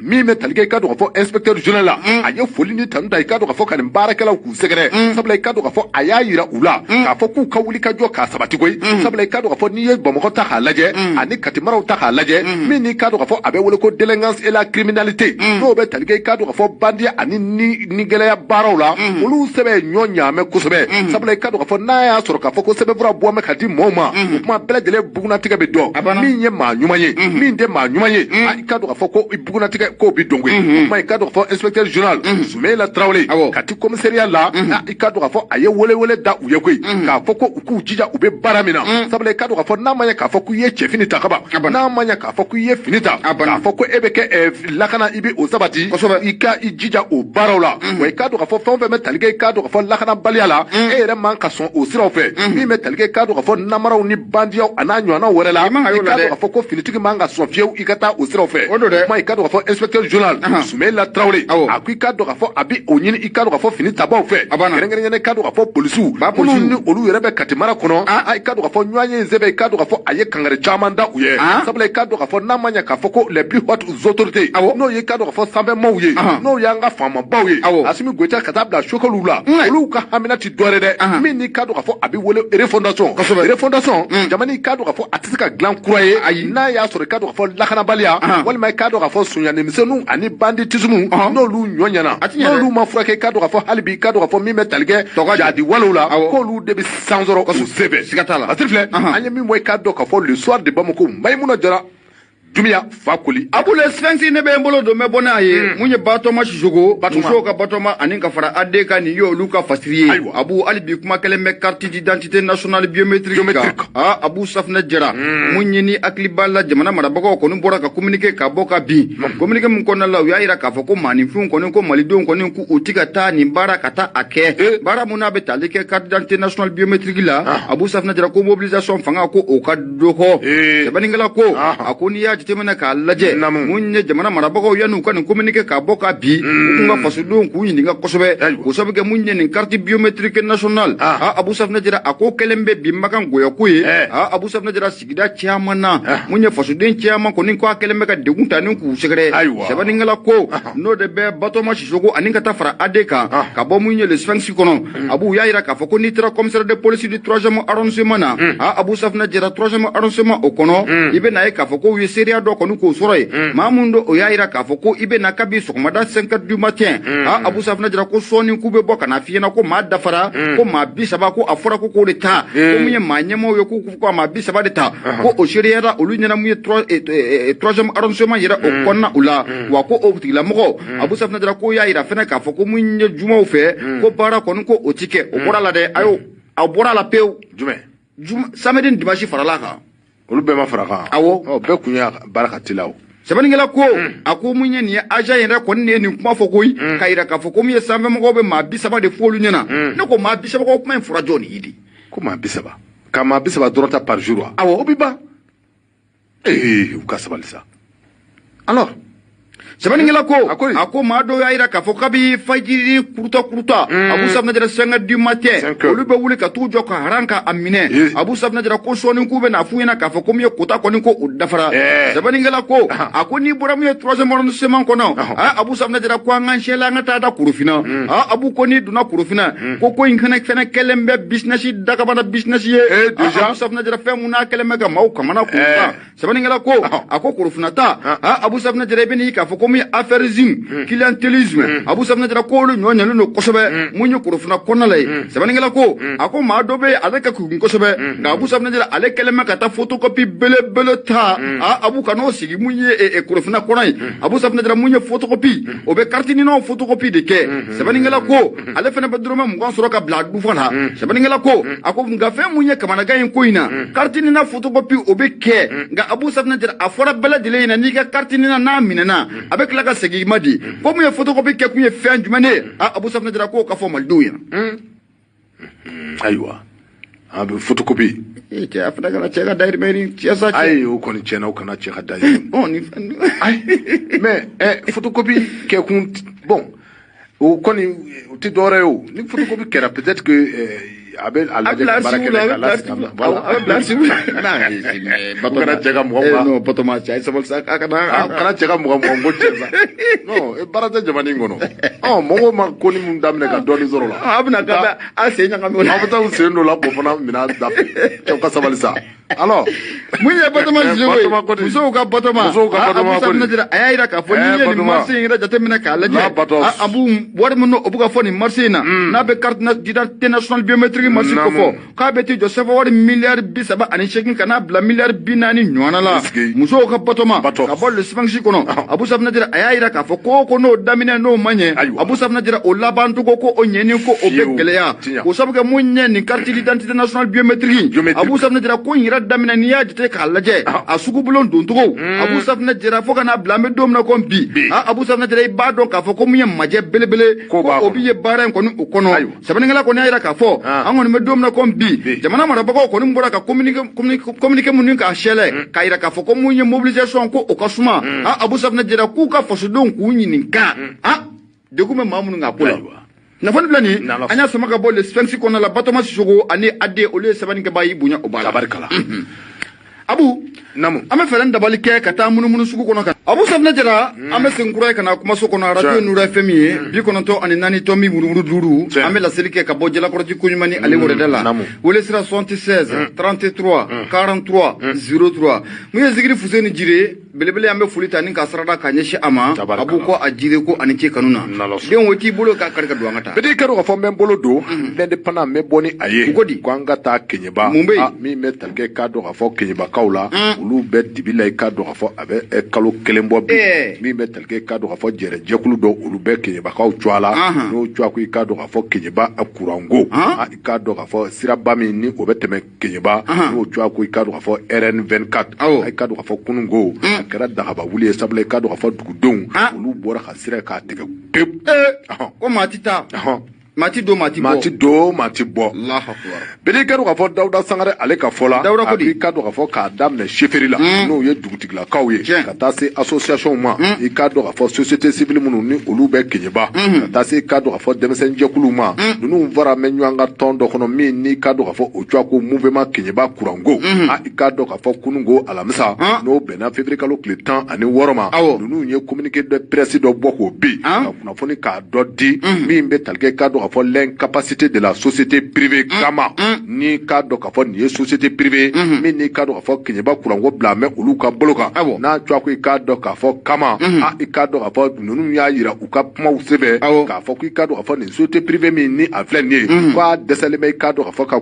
min bɛ tali kɛ i k'a dɔn k'a fɔ inspecteur général la, a ye foli ni tanu ta i k'a dɔn k'a fɔ ka nin baarakɛlaw k'u sɛgɛrɛ, sabula i k'a dɔn k'a fɔ a y'a yira u la k'a fɔ k'u ka wuli ka jɔ k'a sabati koyi. Sabula i k'a dɔn k'a fɔ n'i ye Bamakɔ ta k'a lajɛ ani Kati maraw ta k'a lajɛ, min n'i k'a dɔn k'a fɔ a bɛ wele ko délinquance et la criminalité, n'o bɛ tali kɛ i k'a dɔn k'a fɔ bandiya ani ni gɛlɛya baaraw la, olu sɛbɛn ɲɔ ɲaamɛ kosɛbɛ. Sabula i k'a dɔn k'a fɔ n'a y'a sɔrɔ k'a fɔ ko sɛbɛnfura bɔ mɛ ka di mɔɔw ma, o kuma bɛɛ lajɛlen bugunnatigɛ bɛ dɔn min ye maa ɲuman ye, min tɛ maa ɲuman ye, i k'a dɔn k'a fɔ ko bugunnatigɛ k'o bɛ dɔn koyi. O kuma i k'a dɔn k'a fɔ inspecteur général Soumaïla Traoré Kati commissariat la, i k'a dɔn k'a fɔ a ye welewele da u ye koyi, k'a fɔ ko u k'u jija u bɛ baara min na. Sabula i k'a dɔn k'a fɔ n'a ma ɲɛ k'a fɔ k'i ye cɛfini ta kaban, n'a ma ɲɛ k'a fɔ k'i ye fini ta, k'a fɔ ko e bɛ kɛ lakana, i bɛ o sabati, i ka i jija o baaraw la. Wa i k'a dɔn k'a fɔ fɛn o fɛn bɛ tali kɛ i k'a dɔn k'a fɔ lakanabaliya la, e yɛrɛ man ka sɔn o siraw fɛ, min bɛ tali kɛ i k'a dɔn k'a fɔ namaraw ni bandiyaw a n'a ɲɔgɔnnaw wɛrɛ la, i k'a dɔn k'a fɔ ko finitigi man ka sɔn fiyewu i ka taa o siraw fɛ. Kuma i k'a dɔn k'a fɔ inspecteur général Soumaïla Traoré a ko i k'a dɔn k'a fɔ a bɛ o ɲini i k'a dɔn k'a fɔ fini tabaw fɛ, kɛrɛnkɛrɛnnenya i k'a dɔn k'a fɔ polisiw minnu ni olu yɛrɛ bɛ Kati mara kɔnɔ, i k'a dɔn k'a fɔ ɲɔgɔn ye in sɛbɛn, i k'a dɔn k'a fɔ a ye kangari caman da u ye. Sabula i k'a dɔn k'a fɔ n'a ma ɲɛ k'a fɔ ko les plus hautes autorités, n'o ye i k'a dɔn k'a fɔ sanfɛmaaw ye, n'o y'an ka faamabaw ye, Assimi Goïta ka taa bila Sokɛliw la, olu ka hamina ti dɔ wɛrɛ dɛ, min n'i k'a dɔn k'a fɔ a bɛ wele refondation. Refondation jamana, i k'a dɔn k'a fɔ a tɛ se ka dilan kura ye n'a y'a sɔrɔ i k'a dɔn k'a fɔ lakanabaliya walima i k'a dɔn k'a fɔ sonyannimisɛnninw ani banditisme n'olu ɲɔ ɲɛna, n'olu ma furakɛ, i k'a dɔn k'a fɔ hali bi i k'a dɔn k'a fɔ min bɛ tali kɛ jadi walew la, k'olu de bɛ san sɔrɔ o senfɛ. Siga t'a la. Basiri filɛ, an ye min bɔ i k'a dɔn k'a fɔ le soir de Bamako, Mayimuna Jara Dumiya Fakoli. Abu le Sphinx ne bɛ n bolo don n bɛ bɔ n'a ye, mun ye Batɔma Sisoko, musow ka Batɔma ani ka fara AD kan, nin ye olu ka fasiri ye. Abu hali bi kuma kɛlen bɛ carte d'identité nationale biométrique kan. Abu Safinɛ Jara, mun ye ni hakili b'a la, jamana marabagaw kɔni bɔra ka communiqué ka bɔ ka bin, communiqué min kɔnɔna la u y'a yira k'a fɔ ko maaninfinw kɔni, ko malidenw kɔni k'u ti ka taa nin baara ka taa a kɛ baara mun n'a bɛ tali kɛ carte d'identité nationale biométrique la. Abu Safinɛ Jara ko mobilisation fanga ko o ka dɔgɔ. Sɛbɛnnikɛla ko a ko n'i y'a jateminɛ k'a lajɛ, mun ye jamana marabagaw yan'u ka nin communiqué k'a bɔ ka bi, u kun ka fasodenw k'u ɲininka kosɛbɛ k'o sabu kɛ mun ye nin carte biométrique nationale. Abu Safinɛ Jara a ko kɛlen bɛ bi Makan goyako ye. Abu Safinɛ Jara sigida caman na, mun ye fasoden caman kɔni ko a kɛlen bɛ ka degun ta ni k'u sɛgɛrɛ. Sɛbɛnnikɛla ko n'o de bɛ Batɔma Sisoko ani ka taa fara AD kan ka bɔ mun ye le Sphinx kɔnɔ. Abu y'a yira k'a fɔ ko n'i taara commissaire de police du 3e arrondissement na, Abu Safinɛ Jara 3e arrondissement o kɔnɔ, i bɛ n'a ye k'a fɔ ko u ye seereya dɔ kɔni k'o sɔrɔ yen. Maa mun don o y'a yira k'a fɔ ko i bɛ na kabi sɔgɔmada 5 heures du matin. Abu Safinɛ Jara ko sɔɔni k'u bɛ bɔ ka na f'i ɲɛna ko maa dafara, ko maa 30, ko a fɔra ko k'o de ta, ko mun ye maa ɲɛmaaw ye k'u ko maa 30 de ta, ko o seereyara olu ɲɛna mun ye 3e arrondissement yɛrɛ o kɔnɔna u la. Wa ko o tigilamɔgɔ Abu Safinɛ Jara ko y'a yira fɛnɛ k'a fɔ ko mun ye jumaw fɛ ko baara kɔni ko o ti kɛ, o bɔra la dɛ. Ayo a bɔra la pewu. Jumɛn? Samedi ni dimanche farala kan. Olu bɛɛ ma fara kan. Awɔ. Bɛɛ kun y'a baara ka teliya o. Sɛbɛnnikɛla ko a ko mun ye nin ye agent yɛrɛ kɔni de ye nin kuma fɔ koyi, k'a yira k'a fɔ ko mun ye sanfɛmɔgɔw bɛ maa 30 de fɔ olu ɲɛna. Ne ko maa 30 ko kuma in fɔra jɔn de ye de? Ko maa 30 ka maa 30 dɔrɔn ta par jour wa? Awɔ, o bɛ ban. Ee, u ka sabali sa. Alors Sɛbɛnnikɛla ko a ko maa dɔw y'a jira k'a fɔ kabi fajiri kuruta kuruta, Abu Safunɛ Jara, 5 du matin, olu bɛ wuli ka t'u jɔ ka haran ka a minɛ. Abu Safunɛ Jara ko sɔɔni k'u bɛ n'a f'u ɲɛna k'a fɔ ko min ye kota kɔni ko o dafara. Sɛbɛnnikɛla ko a ko n'i bɔra min ye troisième arrondissement kɔnɔ, Abu Safunɛ Jara ko an k'an sɛla an ka taa da Korofina. Abu ko n'i donna Korofina, ko in fɛnɛ kɛlen bɛ business dakabana business ye. Abu Safunɛ Jara, fɛn mun n'a kɛlen bɛ ka maaw kamana k'u kan. Sɛbɛnnikɛla ko a ko Korofina ta, Abu Safunɛ Jara, i bɛ n'i k'a fɔ ko min ye affairisme, clientélisme, Abu Safunɛ Jara ko olu ɲɔ ɲɛlen don kosɛbɛ mun ye Korofina kɔnɔna la ye. Sɛbɛnnikɛla ko a ko maa dɔ bɛ yen, ale ka kun kosɛbɛ, nka Abu Safunɛ Jara ale kɛlen bɛ ka taa photocopie belebele ta, Abu ka n'o sigi mun ye Korofina kɔnɔ ye. Abu Safunɛ Jara, mun ye photocopie, o bɛ carte ninaw photocopie de kɛ. Sɛbɛnnikɛla ko ale fana bɛ dɔrɔmɛ 20 sɔrɔ ka bila a dufa la. Sɛbɛnnikɛla ko a ko nka fɛn mun ye kamanagan in ko in na, carte nina photocopie o bɛ kɛ, nka Abu Safunɛ Jara a fɔra bɛɛ lajɛlen ɲɛna, n'i ka carte nina n'a minɛna, a bɛ tila ka segin i ma di. Ko mun ye photocopie kɛ kun ye fɛn jumɛn ye? Abu Safunɛ Jara k'o ka fɔ malidenw ɲɛna. Ayiwa, a bɛ photocopie. Ee cɛ, a fana kana cɛ ka dayirimɛ ɲini cɛ sa cɛ. Ayi, o kɔni tiɲɛna, o kana cɛ ka dayirimɛ. Ɔ ni fɛn. Ayi, mais photocopie kɛkun, bon, o kɔni o tɛ dɔwɛrɛ ye o. Ni photocopie kɛra, peut-être que a bɛ a lajɛ ka baara kɛ k'a lasegin a ma. Voilà, a bɛ bila archive la. O kana cɛ ka 20. Non, Batoma, cɛ, a ye sabali sa, a kana. A kana cɛ ka 20 20 ko cɛ sa. Non, baara tɛ jamana in kɔnɔ. Ɔ mɔgɔw ma ko ni mun daminɛ ka dɔɔnin sɔrɔ la. A bɛna ka bɛ a sen ɲagami o la. A bɛ taa u sen dɔ la k'o fana minɛ a da fɛ. Cɛw ka sabali sa. Alors. Mun ye Batoma Sisoko ye? Musow ka Batoma. Musow ka Batoma ko di? A y'a jira k'a fɔ n'i ye nin marché in yɛrɛ jateminɛ k'a lajɛ, Abu, wari min o bɛ ka fɔ nin marché in na, n'a bɛ carte d'identité nationale biométrique marché ko fɔ, k'a bɛ t'i jɔ CFA wari miliyari 38 ka n'a bila miliyari 40 ɲɔgɔnna la. Musow ka Batoma ka bɔ le Sphinx kɔnɔ, Abu Safunɛ Jara a y'a jira k'a fɔ ko n'o daminɛ n'o ma ɲɛ, Abu Safunɛ Jara o laban cogo ko o ɲɛni ko o bɛ gɛlɛya. K'o sabu kɛ mun ye nin carte d'identité nationale biométrique, Abu Safunɛ Jara ko in yɛrɛ daminɛ, n'i y'a jate k'a lajɛ a sugubulon doncogo, Abu Safunɛ Jara, fo ka n'a bila an bɛ don min na ko bi, Abu Safunɛ Jara, i b'a dɔn k'a fɔ ko mun ye majɛ belebele ko o bi ye baara in kɔni o kɔnɔ. Sɛbɛnnikɛla kɔni y'a jira k'a fɔ an kɔni bɛ don min na ko bi, jamana marabagaw kɔni bɔra ka communiqué minnu k'a sɛlɛ k'a jira k'a fɔ ko mun ye mobilisation ko o ka suma, Abu Safunɛ Jara k'u ka fasodenw k'u ɲininka degun bɛ maa minnu kan ko la. Kunnafoni filɛ nin, an y'a sama ka bɔ le Sphinx kɔnɔna la. Batoma Sisoko ani Ade, olu ye sɛbɛnnikɛbaa y'i bonya o b'a la. Tabarikala. Abu, Namu. An bɛ fɛɛrɛ dabali kɛ ka taa munumunu sugu kɔnɔ kan. Abu Safunɛ Jara, an bɛ segin kura ye ka na kumaso kɔnɔ, radio Nura FM ye 94.5. An bɛ laseli kɛ ka bɔ Jalakɔrɔji koɲuman ni ale wɛrɛda la. Wele sira 76 33 43 03. Mun ye Zigiri Fuseni Jire belebele, an bɛ foli ta ni ka sarada ka ɲɛsin a ma. Abu ko a jire ko ani ce kanu na. Den o t'i bolo k'a kari ka don, an ka taa. Bɛɛ kɛra k'a fɔ n bɛ n bolo don l'indépendant, n bɛ bɔ ni a ye. Ko di? Ko an ka taa Keɲeba. Mun bɛ yen? Min bɛ tali kɛ k'a dɔn k'a fɔ Keɲebakaw la, olu bɛ dibi la, i k'a dɔn k'a fɔ a bɛ kalo 1 bɔ bi. Min bɛ tali kɛ k'a dɔn k'a fɔ jɛrɛjɛkulu dɔ, olu bɛ Keɲebakaw cogoya la. N'o cogoya ko i k'a dɔn k'a fɔ Keɲeba kuranko, i k'a dɔn k'a fɔ siraba min ni o bɛ tɛmɛ Keɲeba, n'o cogoya ko i k'a dɔn k'a fɔ RN 24, i k'a dɔn k'a fɔ kununko a kɛra dagaba wuli ye, sabula i k'a dɔn k'a fɔ dugudenw olu bɔra ka sira k'a tigɛ pewu. Ko maa ti taa, maa ti don, maa ti bɔ, maa ti don, maa ti bɔ. Bɛɛ k'a dɔn k'a fɔ Dawuda Sangare ale ka fɔ la, Dawuda ko di? I k'a dɔn k'a fɔ k'a daminɛ chefferie la, n'o ye dugutigilakaw ye, ka taa se association ma, i k'a dɔn k'a fɔ société civile minnu ni olu bɛ Keɲeba, ka taa se i k'a dɔn k'a fɔ denmisɛnninjɛkuluw ma, ninnu fara bɛ ɲɔgɔn ka tɔn dɔ kɔnɔ min n'i k'a dɔn k'a fɔ o cogoya ko mouvement Keɲeba kuranko, i k'a dɔn k'a fɔ kununko alamisa, n'o bɛnna février kalo tile 16 ma, ninnu ye communiqué de presse dɔ bɔ k'o bin ka kunnafoni k'a dɔ di min bɛ tali kɛ k'a dɔn k'a fɔ l'incapacité de la société privée kama, ni k'a dɔn k'a fɔ nin ye société privée min n'i k'a dɔn k'a fɔ Keɲeba kuranko bila mɛ olu ka bolo kan, n'a cogoya ko i k'a dɔn k'a fɔ kama, i k'a dɔn k'a fɔ ninnu y'a yira u ka kumaw senfɛ k'a fɔ k'i k'a dɔn k'a fɔ nin société privée min ni a filɛ nin ye, k'a dɛsɛlen bɛ i k'a dɔn k'a fɔ ka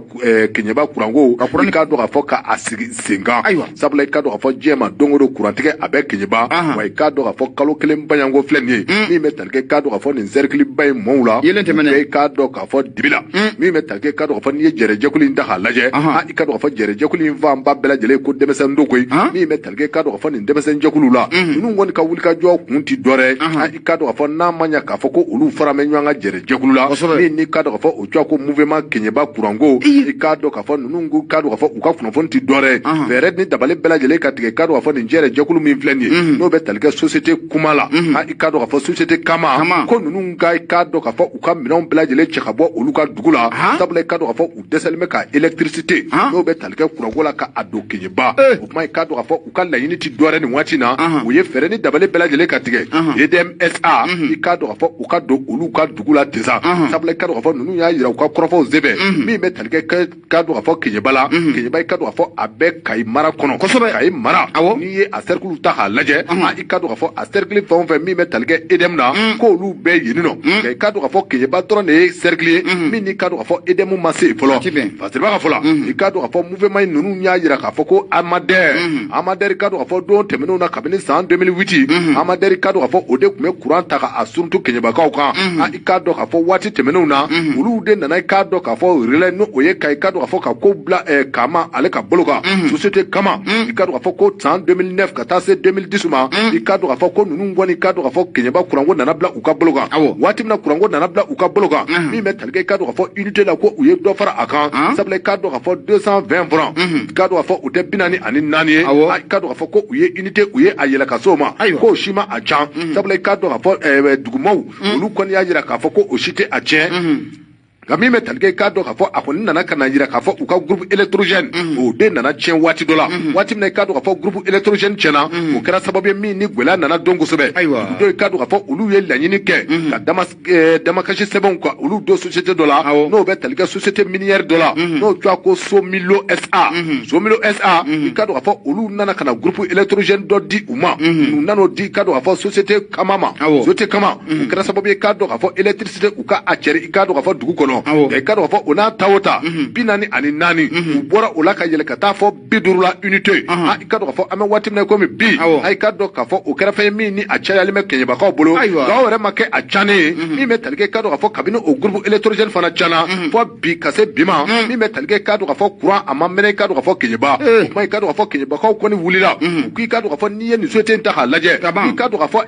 Keɲeba kuranko i k'a dɔn k'a fɔ k'a sigi sen kan, sabula i k'a dɔn k'a fɔ diɲɛ ma don o don kurantigɛ a bɛ Keɲeba, wa i k'a dɔn k'a fɔ kalo 1 baɲanko filɛ nin ye min bɛ tali kɛ k'a dɔn k'a fɔ nin cercle ba in mɔɔw la yelen tɛmɛnen i k'a dɔn k'a fɔ dibi la min bɛ tali kɛ k'a dɔn k'a fɔ n'i ye jɛrɛjɛkulu in ta k'a lajɛ i k'a dɔn k'a fɔ jɛrɛjɛkulu in fanba bɛɛ lajɛlen ko denmisɛnnin don koyi min bɛ tali kɛ k'a dɔn k'a fɔ nin denmisɛnninjɛkulu la ninnu kɔni ka wulikajɔ kun ti dɔ wɛrɛ i k'a dɔn k'a fɔ n'a ma ɲɛ k'a fɔ ko olu fara bɛ ɲɔgɔn kan jɛrɛjɛkulu la min n'i k'a dɔn k'a fɔ o tɔgɔ ko mouvement Keɲeba kuranko i k'a dɔn k'a fɔ ninnu ko k'a dɔn k'a fɔ u ka kunnafoni ti dɔ wɛrɛ fɛɛrɛ ni dabali bɛɛ lajɛlen ka tigɛ k'a dɔn k'a fɔ nin jɛrɛjɛkulu min filɛ nin ye n'o bɛ tali kɛ société kuma la i k'a dɔn k'a fɔ société kama ko ninnu ka i k'a dɔn k'a fɔ u ka minɛnw bɛɛ lajɛlen cɛ ka bɔ olu ka dugu la sabula i k'a dɔn k'a fɔ u dɛsɛlen bɛ ka électricité n'o bɛ tali kɛ kuranko la ka a don Keɲeba o kuma i k'a dɔn k'a fɔ u ka laɲini ti dɔ wɛrɛ nin waati na u ye fɛɛrɛ ni dabali bɛɛ lajɛlen ka tigɛ EDMSA i k'a dɔn k'a fɔ u ka don olu ka dugu la ten sa sabula i k'a dɔn k'a fɔ ninnu y'a yira u ka kɔrɔfɔw sɛbɛn min bɛ tali kɛ k'a dɔn k'a fɔ Keɲeba la Keɲeba i k'a dɔn k'a fɔ a bɛ Kayi mara kɔnɔ Kayi mara n'i ye a cercle ta k'a lajɛ i k'a dɔn k'a fɔ a cercle fɛn o fɛn min bɛ tali kɛ EDM na k'olu bɛɛ yen nɔ nka i k'a dɔn k'a fɔ Keɲeba dɔrɔn de ye cercle ye min n'i k'a dɔn k'a fɔ EDM ma se yen fɔlɔ Fasiriba ka fɔ la i k'a dɔn k'a fɔ mouvement in ninnu y'a yira k'a fɔ ko Amader i k'a dɔn k'a fɔ don tɛmɛnenw na kabini san 2008 Amader i k'a dɔn k'a fɔ o de tun bɛ courant ta k'a suruntu Keɲebakaw kan i k'a dɔn k'a fɔ waati tɛmɛnenw na olu de nana i k'a dɔn k'a fɔ relais n'o o ye ka i k'a dɔn k'a fɔ ka ko bila Kama ale ka bolo kan société Kama i k'a dɔn k'a fɔ ko san 2009 ka taa se 2010 ma i k'a dɔn k'a fɔ ko ninnu kɔni i k'a dɔn k'a fɔ Keɲeba kuranko nana bila u ka bolo kan waati min na kuranko nana bila u ka bolo kan min bɛ tali kɛ i k'a dɔn k'a fɔ unité la ko u ye dɔ fara a kan sabula i k'a dɔn k'a fɔ 220 francs i k'a dɔn k'a fɔ u tɛ 44 ye i k'a dɔn k'a fɔ ko u ye unité u ye a yɛlɛ ka s'o ma k'o si ma a can sabula i k'a dɔn k'a fɔ dugumaw olu kɔni y'a yira k'a fɔ ko o si tɛ a tiɲɛ nka min bɛ tali kɛ i k'a dɔn k'a fɔ a kɔni nana ka na yira k'a fɔ u ka groupe électrogène o de nana tiɲɛ waati dɔ la waati min na i k'a dɔn k'a fɔ groupe électrogène tiɲɛna o kɛra sababu ye min ni gɛlɛya nana don kosɛbɛ dugudenw i k'a dɔn k'a fɔ olu ye laɲini kɛ ka damakasi sɛbɛnw ka olu don société dɔ la n'o bɛ tali kɛ société minière dɔ la n'o tɔgɔ ko Somilo SA Somilo SA i k'a dɔn k'a fɔ olu nana ka na groupe électrogène dɔ di u ma u nan'o di i k'a dɔn k'a fɔ société Kama ma société Kama o kɛra sababu ye i k'a dɔn k'a fɔ électricité u ka a cɛri i k'a dɔn k'a fɔ dugu kɔnɔ i k'a dɔn k'a fɔ o n'a ta o ta 44 u bɔra o la ka yɛlɛ ka taa fɔ 50 la unité i k'a dɔn k'a fɔ an bɛ waati min na komi bi i k'a dɔn k'a fɔ o kɛra fɛn ye min ni a cayalen bɛ Keɲebakaw bolo nka o yɛrɛ ma kɛ a cannen ye min bɛ tali kɛ i k'a dɔn k'a fɔ kabini o groupe électrogène fana cana fɔ bi ka se bi ma min bɛ tali kɛ i k'a dɔn k'a fɔ courant a ma mɛnɛ i k'a dɔn k'a fɔ Keɲeba o kuma i k'a dɔn k'a fɔ Keɲebakaw kɔni wulila u k'i k'a dɔn k'a fɔ n'i ye nin société in ta k'a lajɛ i k'a dɔn k'a fɔ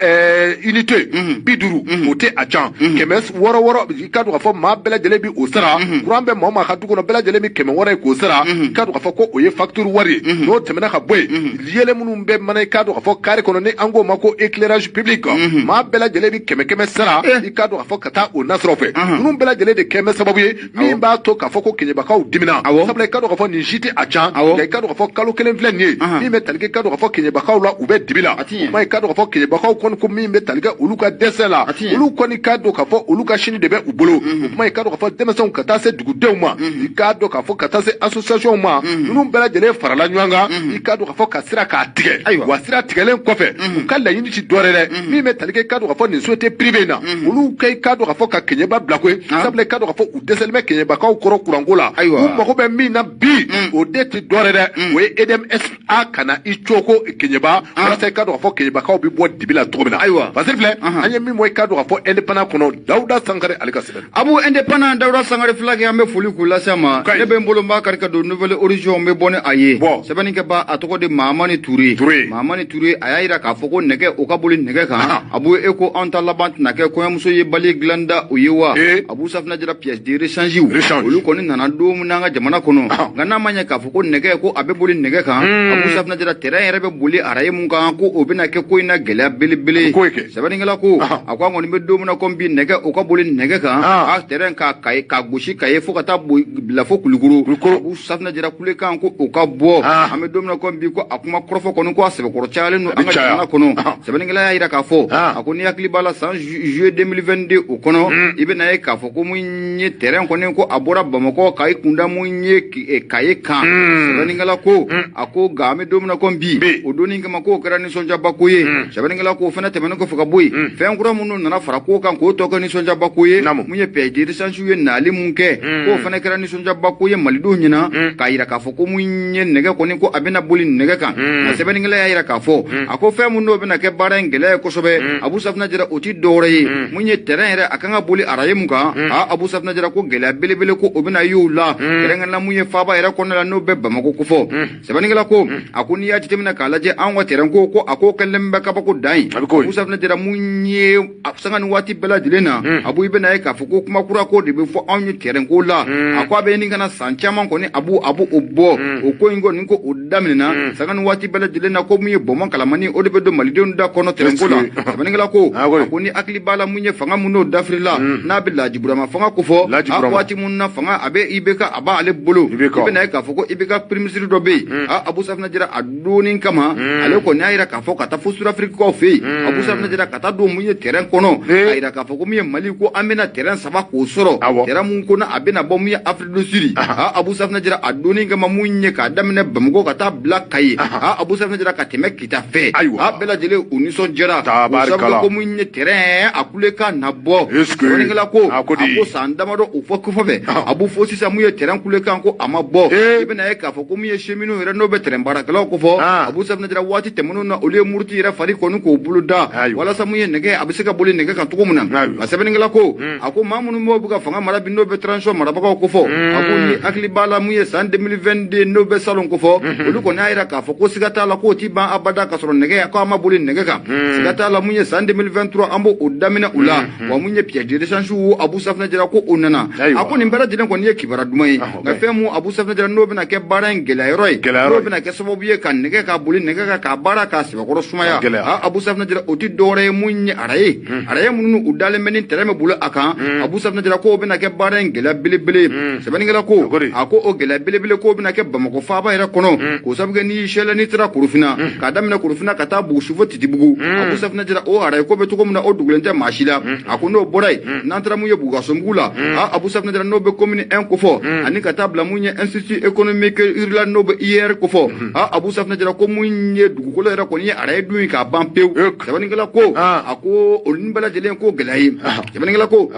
unité 50 o tɛ a can 600 i k'a dɔn k'a fɔ maa bɛɛ lajɛlen bi o sara courant bɛ maa o maa ka du kɔnɔ bɛɛ lajɛlen bi 600 ye k'o sara i k'a dɔn k'a fɔ ko o ye facture wari ye n'o tɛmɛna ka bɔ yen yɛlɛ minnu bɛ mana i k'a dɔn k'a fɔ carré kɔnɔ ni an k'o ma ko éclairage public maa bɛɛ lajɛlen bi 100 sara i k'a dɔn k'a fɔ ka taa o nasɔrɔ fɛ ninnu bɛɛ lajɛlen de kɛn bɛ sababu ye min b'a to k'a fɔ ko Keɲebakaw dimina sabula i k'a dɔn k'a fɔ nin si tɛ a can nka i k'a dɔn k'a fɔ kalo kelen filɛ nin ye min bɛ tali kɛ i k'a dɔn k'a fɔ Keɲebakaw la u bɛ dibi la o kuma i k'a dɔn k'a fɔ Keɲebakaw kɔni ko min bɛ tali kɛ olu ka dɛsɛ la olu kɔni k'a dɔn k'a fɔ olu ka sini de bɛ u bolo o kuma i k'a dɔn k'a fɔ denmisɛnw ka taa se dugudenw ma i k'a dɔn k'a fɔ ka taa se association ma ninnu bɛɛ lajɛlen farala ɲɔgɔn kan i k'a dɔn k'a fɔ ka sira k'a tigɛ wa sira tigɛlen kɔfɛ u ka laɲini ti dɔ wɛrɛ dɛ min bɛ tali kɛ i k'a dɔn k'a fɔ nin société privée in na olu ka i k'a dɔn k'a fɔ ka Keɲeba bila koyi sabula i k'a dɔn k'a fɔ u dɛsɛlen bɛ Keɲebakaw kɔrɔ kuranko la u mago bɛ min na bi o de ti dɔ wɛrɛ dɛ o ye EDMSA ka na i coko Keɲeba walasa i k'a dɔn k'a fɔ Keɲebakaw bɛ bɔ dibi la cogo min na Fasiri filɛ an ye min bɔ i k'a dɔn k'a fɔ indépendant kɔnɔ Dawuda Sankare ale ka sɛbɛn Abu indépendant Dawuda Sangare filakɛ an bɛ foli k'u lase a ma ne bɛ n bolo n b'a kari ka don Nouvelle Horizon n bɛ bɔ ni a ye sɛbɛnnikɛba a tɔgɔ de Mahamani Ture Mahamani Ture a y'a yira k'a fɔ ko nɛgɛ o ka boli nɛgɛ kan Abu e ko an ta laban tɛna kɛ kɔɲɔmuso ye bali dilan da o ye wa Abu Safinɛ Jara pièce de rechange olu kɔni nana don min n'an ka jamana kɔnɔ nka n'a ma ɲɛ k'a fɔ ko nɛgɛ ko a bɛ boli nɛgɛ kan Abu Safinɛ Jara terrain yɛrɛ bɛ boli araye mun kan ko o bɛna kɛ ko in na gɛlɛya belebele sɛbɛnnikɛla ko a ko an kɔni bɛ don min na komi bi nɛgɛ o ka boli nɛgɛ kan a terrain ka kaye ka gosi kaye fo ka taa bila fo Kulukoro Abu Safinɛ Jara kulekan ko o ka bɔ an bɛ don min na komi bi ko a kuma kɔrɔfɔ kɔni ko a sɛbɛkɔrɔ cayalen don an ka jamana kɔnɔ sɛbɛnnikɛla y'a yira k'a fɔ a ko ni hakili b'a la san juillet 2022 o kɔnɔ i bɛna ye k'a fɔ ko mun ye terrain kɔni ko a bɔra Bamakɔ k'a kunda mun ye kaye kan sɛbɛnnikɛla ko a ko nka an bɛ don min na komi bi o donni kama k'o kɛra nisɔndiyaba ko ye sɛbɛnnikɛla ko o fana tɛmɛnen kɔfɛ ka bɔ yen fɛn kura minnu nana fara ko kan k'o tɔ kɛ nisɔndiyaba ko ye mun ye pièce de rechange ye ye nali mun kɛ k'o fana kɛra nisɔndiyaba ko ye malidenw ɲɛna k'a yira k'a fɔ ko mun ye nɛgɛ kɔni ko a bɛna boli nɛgɛ kan nka sɛbɛnnikɛla y'a yira k'a fɔ a ko fɛn mun n'o bɛna kɛ baara in gɛlɛya ye kosɛbɛ Abu Safinɛ Jara o ti dɔwɛrɛ ye mun ye terrain yɛrɛ a kan ka boli araye mun kan Abu Safinɛ Jara ko gɛlɛya belebele ko o bɛna y'o la kɛrɛnkɛrɛnnenya mun ye faaba yɛrɛ kɔnɔna la n'o bɛ Bamakɔ kofɔ sɛbɛnnikɛla ko a ko n'i y'a jateminɛ k'a lajɛ anw ka terrain ko a ko kɛlen bɛ kabako dan ye Abu Safinɛ Jara mun ye sanga ni waati bɛɛ lajɛlen na Abu i bɛna ye k'a fɔ ko kuma kura ko de bɛ fɔ anw ye terrain ko la a ko a bɛ ɲini ka na san caman kɔni Abu o bɔ o ko in kɔni ko o daminɛna sanga ni waati bɛɛ lajɛlen na ko mun ye bɔnbɔn kalamani o de bɛ don malidenw da kɔnɔ terrain ko la sɛbɛnnikɛla ko a ko ni hakili b'a la mun ye fanga mun n'o dafirila n'a bɛ Laji Burama fanga ko fɔ a waati mun na fanga a bɛ IBK a b'ale bolo i bɛna ye k'a fɔ ko IBK premier ministre dɔ bɛ yen Abu Safinɛ Jara a donni kama ale kɔni y'a yira k'a fɔ ka taa fo Sud-Afrique fɛ yen Abu Safinɛ Jara ka taa don mun ye terrain kɔnɔ k'a yira k'a fɔ ko mun ye Mali ko an bɛna terrain saba k'o sɔrɔ terrain mun ko a bɛna bɔ mun ye Afrique du Sud Abu Safinɛ Jara a donni kama mun ye k'a daminɛ Bamakɔ ka taa bila Kayi Abu Safinɛ Jara ka tɛmɛ Kita fɛ a bɛɛ lajɛlen u nisɔndiyara o sabu ko mun ye terrain a kulekan na bɔ sɛbɛnnikɛla ko a ko san damadɔ o fɔ kɔfɛ Abu fo sisan mun ye terrain kulekan ko a ma bɔ i bɛna ye k'a fɔ ko mun ye cheminots yɛrɛ n'o bɛ terrain baarakɛlaw ko fɔ Abu Safinɛ Jara waati tɛmɛnenw na olu ye muruti yɛrɛ fari kɔni k'o bolo da walasa mun ye nɛgɛ a bɛ se ka boli nɛgɛ kan cogo min na a sɛbɛnnikɛla ko a ko maa minnu b'o bɛ ka fanga mara bi n'o bɛ transition marabagaw ko fɔ a ko ni hakili b'a la mun ye san 2022 n'o bɛ salon ko fɔ olu kɔni y'a yira k'a fɔ ko siga t'a la k'o ti ban abada ka sɔrɔ nɛgɛ ko a ma boli nɛgɛ kan siga t'a la mun ye san 2023 an b'o daminɛ u la wa mun ye pièce de rechange Abu Safinɛ Jara ko o nana a ko nin bɛɛ lajɛlen kɔni ye kibaruya duman ye nka fɛn mun Abu Safinɛ Jara n'o bɛna kɛ baara in gɛlɛya yɔrɔ ye n'o bɛna kɛ sababu ye ka nɛgɛ ka boli nɛgɛ kan k'a baara k'a sɛbɛkɔrɔ sumaya Abu Safinɛ Jara o ti dɔwɛrɛ ye mun ye araye minnu u dalen bɛ ni terrain bɛ bolo a kan Abu Safinɛ Jara k'o bɛna kɛ baara in gɛlɛya belebele sɛbɛnnikɛla ko a ko o gɛlɛya belebele k'o bɛna kɛ Bamakɔ faaba yɛrɛ kɔnɔ k'o sabu kɛ n'i sɛlɛ n'i taara Korofina k'a daminɛ Korofina ka taa Bugusu fo Titibugu Abu Safinɛ Jara o araye ko bɛ cogo min na o dugulen tɛ maa si la a ko n'o bɔra yen n'an taara mun ye Bugasonbugu la Abu Safinɛ Jara n'o bɛ commune 1 kofɔ ani ka taa bila mun ye institut économique rural n'o bɛ IR kofɔ Abu Safinɛ Jara ko mun ye dugukolo yɛrɛ kɔni ye araye dun k'a ban pewu sɛbɛnnikɛla ko a ko olu bɛɛ lajɛlen ko gɛlɛya ye sɛbɛnnikɛla ko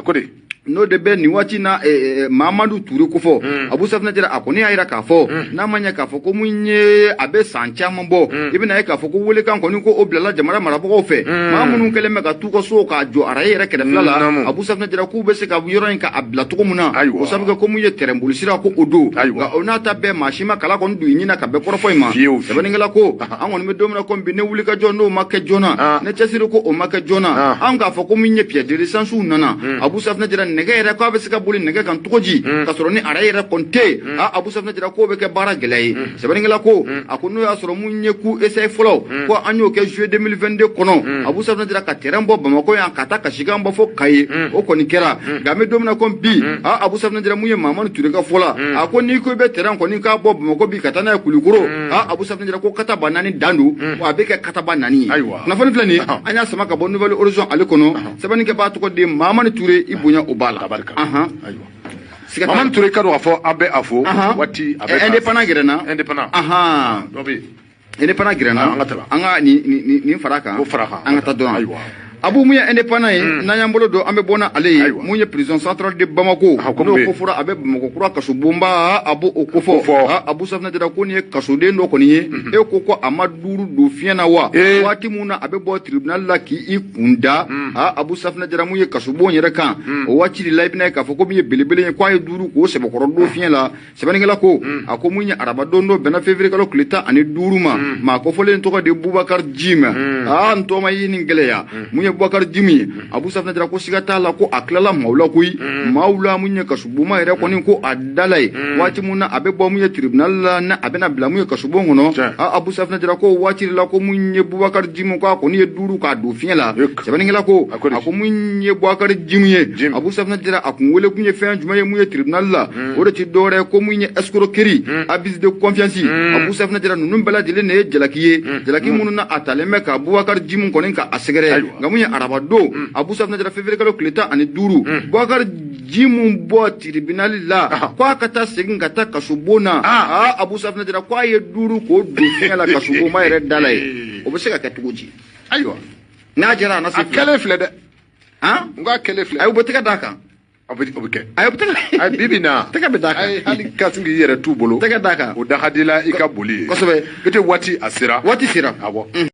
n'o de bɛ nin waati na Mamadu Ture kofɔ Abu Safinɛ Jara a kɔni y'a yira k'a fɔ n'a ma ɲɛ k'a fɔ ko mun ye a bɛ san caman bɔ i bɛna ye k'a fɔ ko welekan kɔni ko o bilala jamana marabagaw fɛ maa minnu kɛlen bɛ ka t'u ka so k'a jɔ araye yɛrɛ kɛrɛfɛla la Abu Safinɛ Jara k'u bɛ se ka yɔrɔ in k'a bila cogo min na o sabu kɛ ko mun ye terrain bolisira ko o don nka o n'a ta bɛɛ maa si ma kala kɔni don i ɲin na ka bɛn kɔrɔfɔ in ma sɛbɛnnikɛla ko an kɔni bɛ don min na komi bi ne wulikajɔ n'o ma kɛ joona ne cɛsiri ko o ma kɛ joona an k'a fɔ ko mun ye pièce de rechange nana Abu Safinɛ Jara nɛgɛ yɛrɛ k'a bɛ se ka boli nɛgɛ kan cogo di ka sɔrɔ ni araye yɛrɛ kɔni tɛ yen Abu Safinɛ Jara k'o bɛ kɛ baara gɛlɛya ye sɛbɛnnikɛla ko a ko n'o y'a sɔrɔ mun ye coup essai fɔlɔ ko an y'o kɛ juillet 2022 kɔnɔ Abu Safinɛ Jara ka terrain bɔ Bamakɔ yan ka taa Kasikan bɔ fo Kayi o kɔni kɛra nka an bɛ don min na komi bi Abu Safinɛ Jara mun ye Mamadu Ture ka fɔ la a ko n'i ko i bɛ terrain kɔni k'a bɔ Bamakɔ bi ka taa n'a ye Kulukoro Abu Safinɛ Jara ko kataba 4 dan don wa a bɛ kɛ kataba 4 ye kunnafoni filɛ nin ye an y'a sama ka bɔ Nouvelle Horizon ale kɔnɔ sɛbɛnnikɛbaa tɔgɔ de Mamadu Ture i bonya o b'a la Mamadu Ture ka don k'a fɔ an bɛ a fo waati a bɛ indépendant gɛrɛna indépendant dɔ bɛ yen indépendant gɛrɛna an ka nin fara kan an ka taa dɔrɔn Abu mun ye indépendant ye n'an y'an bolo don an bɛ bɔ n'ale ye mun ye prison centrale de Bamako n'o ko fɔra a bɛ Bamakɔ kura kasobonba a b'o o kofɔ Abu Safinɛ Jara ko nin ye kasoden dɔ kɔni ye e ko ko a ma 5 don fiɲɛ na wa waati mun na a bɛ bɔ tribunal la k'i kun da Abu Safinɛ Jara mun ye kasobon yɛrɛ kan o waati de la i bɛna ye k'a fɔ ko min ye belebele ye k'a ye 5 k'o sɛbɛkɔrɔ don fiɲɛ la sɛbɛnnikɛla ko a ko mun ye arabadon dɔ bɛnna février kalo tile 15 ma maa kofɔlen tɔgɔ de Bubakar Jim n tɔma ye nin gɛlɛya mun ye Bubakar Jim ye Abu Safinɛ Jara ko siga t'a la ko a tilala maaw la koyi maaw la mun ye kasobonba yɛrɛ kɔni ko a dala ye waati mun na a bɛ bɔ mun ye tribunal la na a bɛna bila mun ye kasobon kɔnɔ Abu Safinɛ Jara ko waati la ko mun ye Bubakar Jim ko a kɔni ye 5 k'a don fiɲɛ la sɛbɛnnikɛla ko a ko mun ye Bubakar Jim ye Abu Safinɛ Jara a kun wele kun ye fɛn jumɛn ye mun ye tribunal la o de ti dɔwɛrɛ ko mun ye escroquerie abus de confiance Abu Safinɛ Jara ninnu bɛɛ lajɛlen de ye jalaki ye jalaki minnu na a talen bɛ ka Bubakar Jim kɔni ka a sɛgɛrɛ nka mun ye arabadon Abu Safinɛ Jara février kalo tile 15 Bubakar Jim bɔ tribunal la k'a ka taa segin ka taa kasobon na Abu Safinɛ Jara k'a ye 5 k'o don fiɲɛ la kasobonba yɛrɛ da la ye o bɛ se ka kɛ cogo di ayiwa n'a jɛra a na se a kɛlen filɛ dɛ n k'a kɛlen filɛ ayi u bɛ tɛgɛ d'a kan O bɛ kɛ. Ayi, o bɛ tɛgɛ. Ayi, bi bi in na. Tɛgɛ bɛ d'a kan. Ayi, hali kasigi i yɛrɛ t'u bolo. Tɛgɛ d'a kan. O da ka di la i ka boli ye. Kosɛbɛ. Bete waati a sera. Waati sera. Awɔ.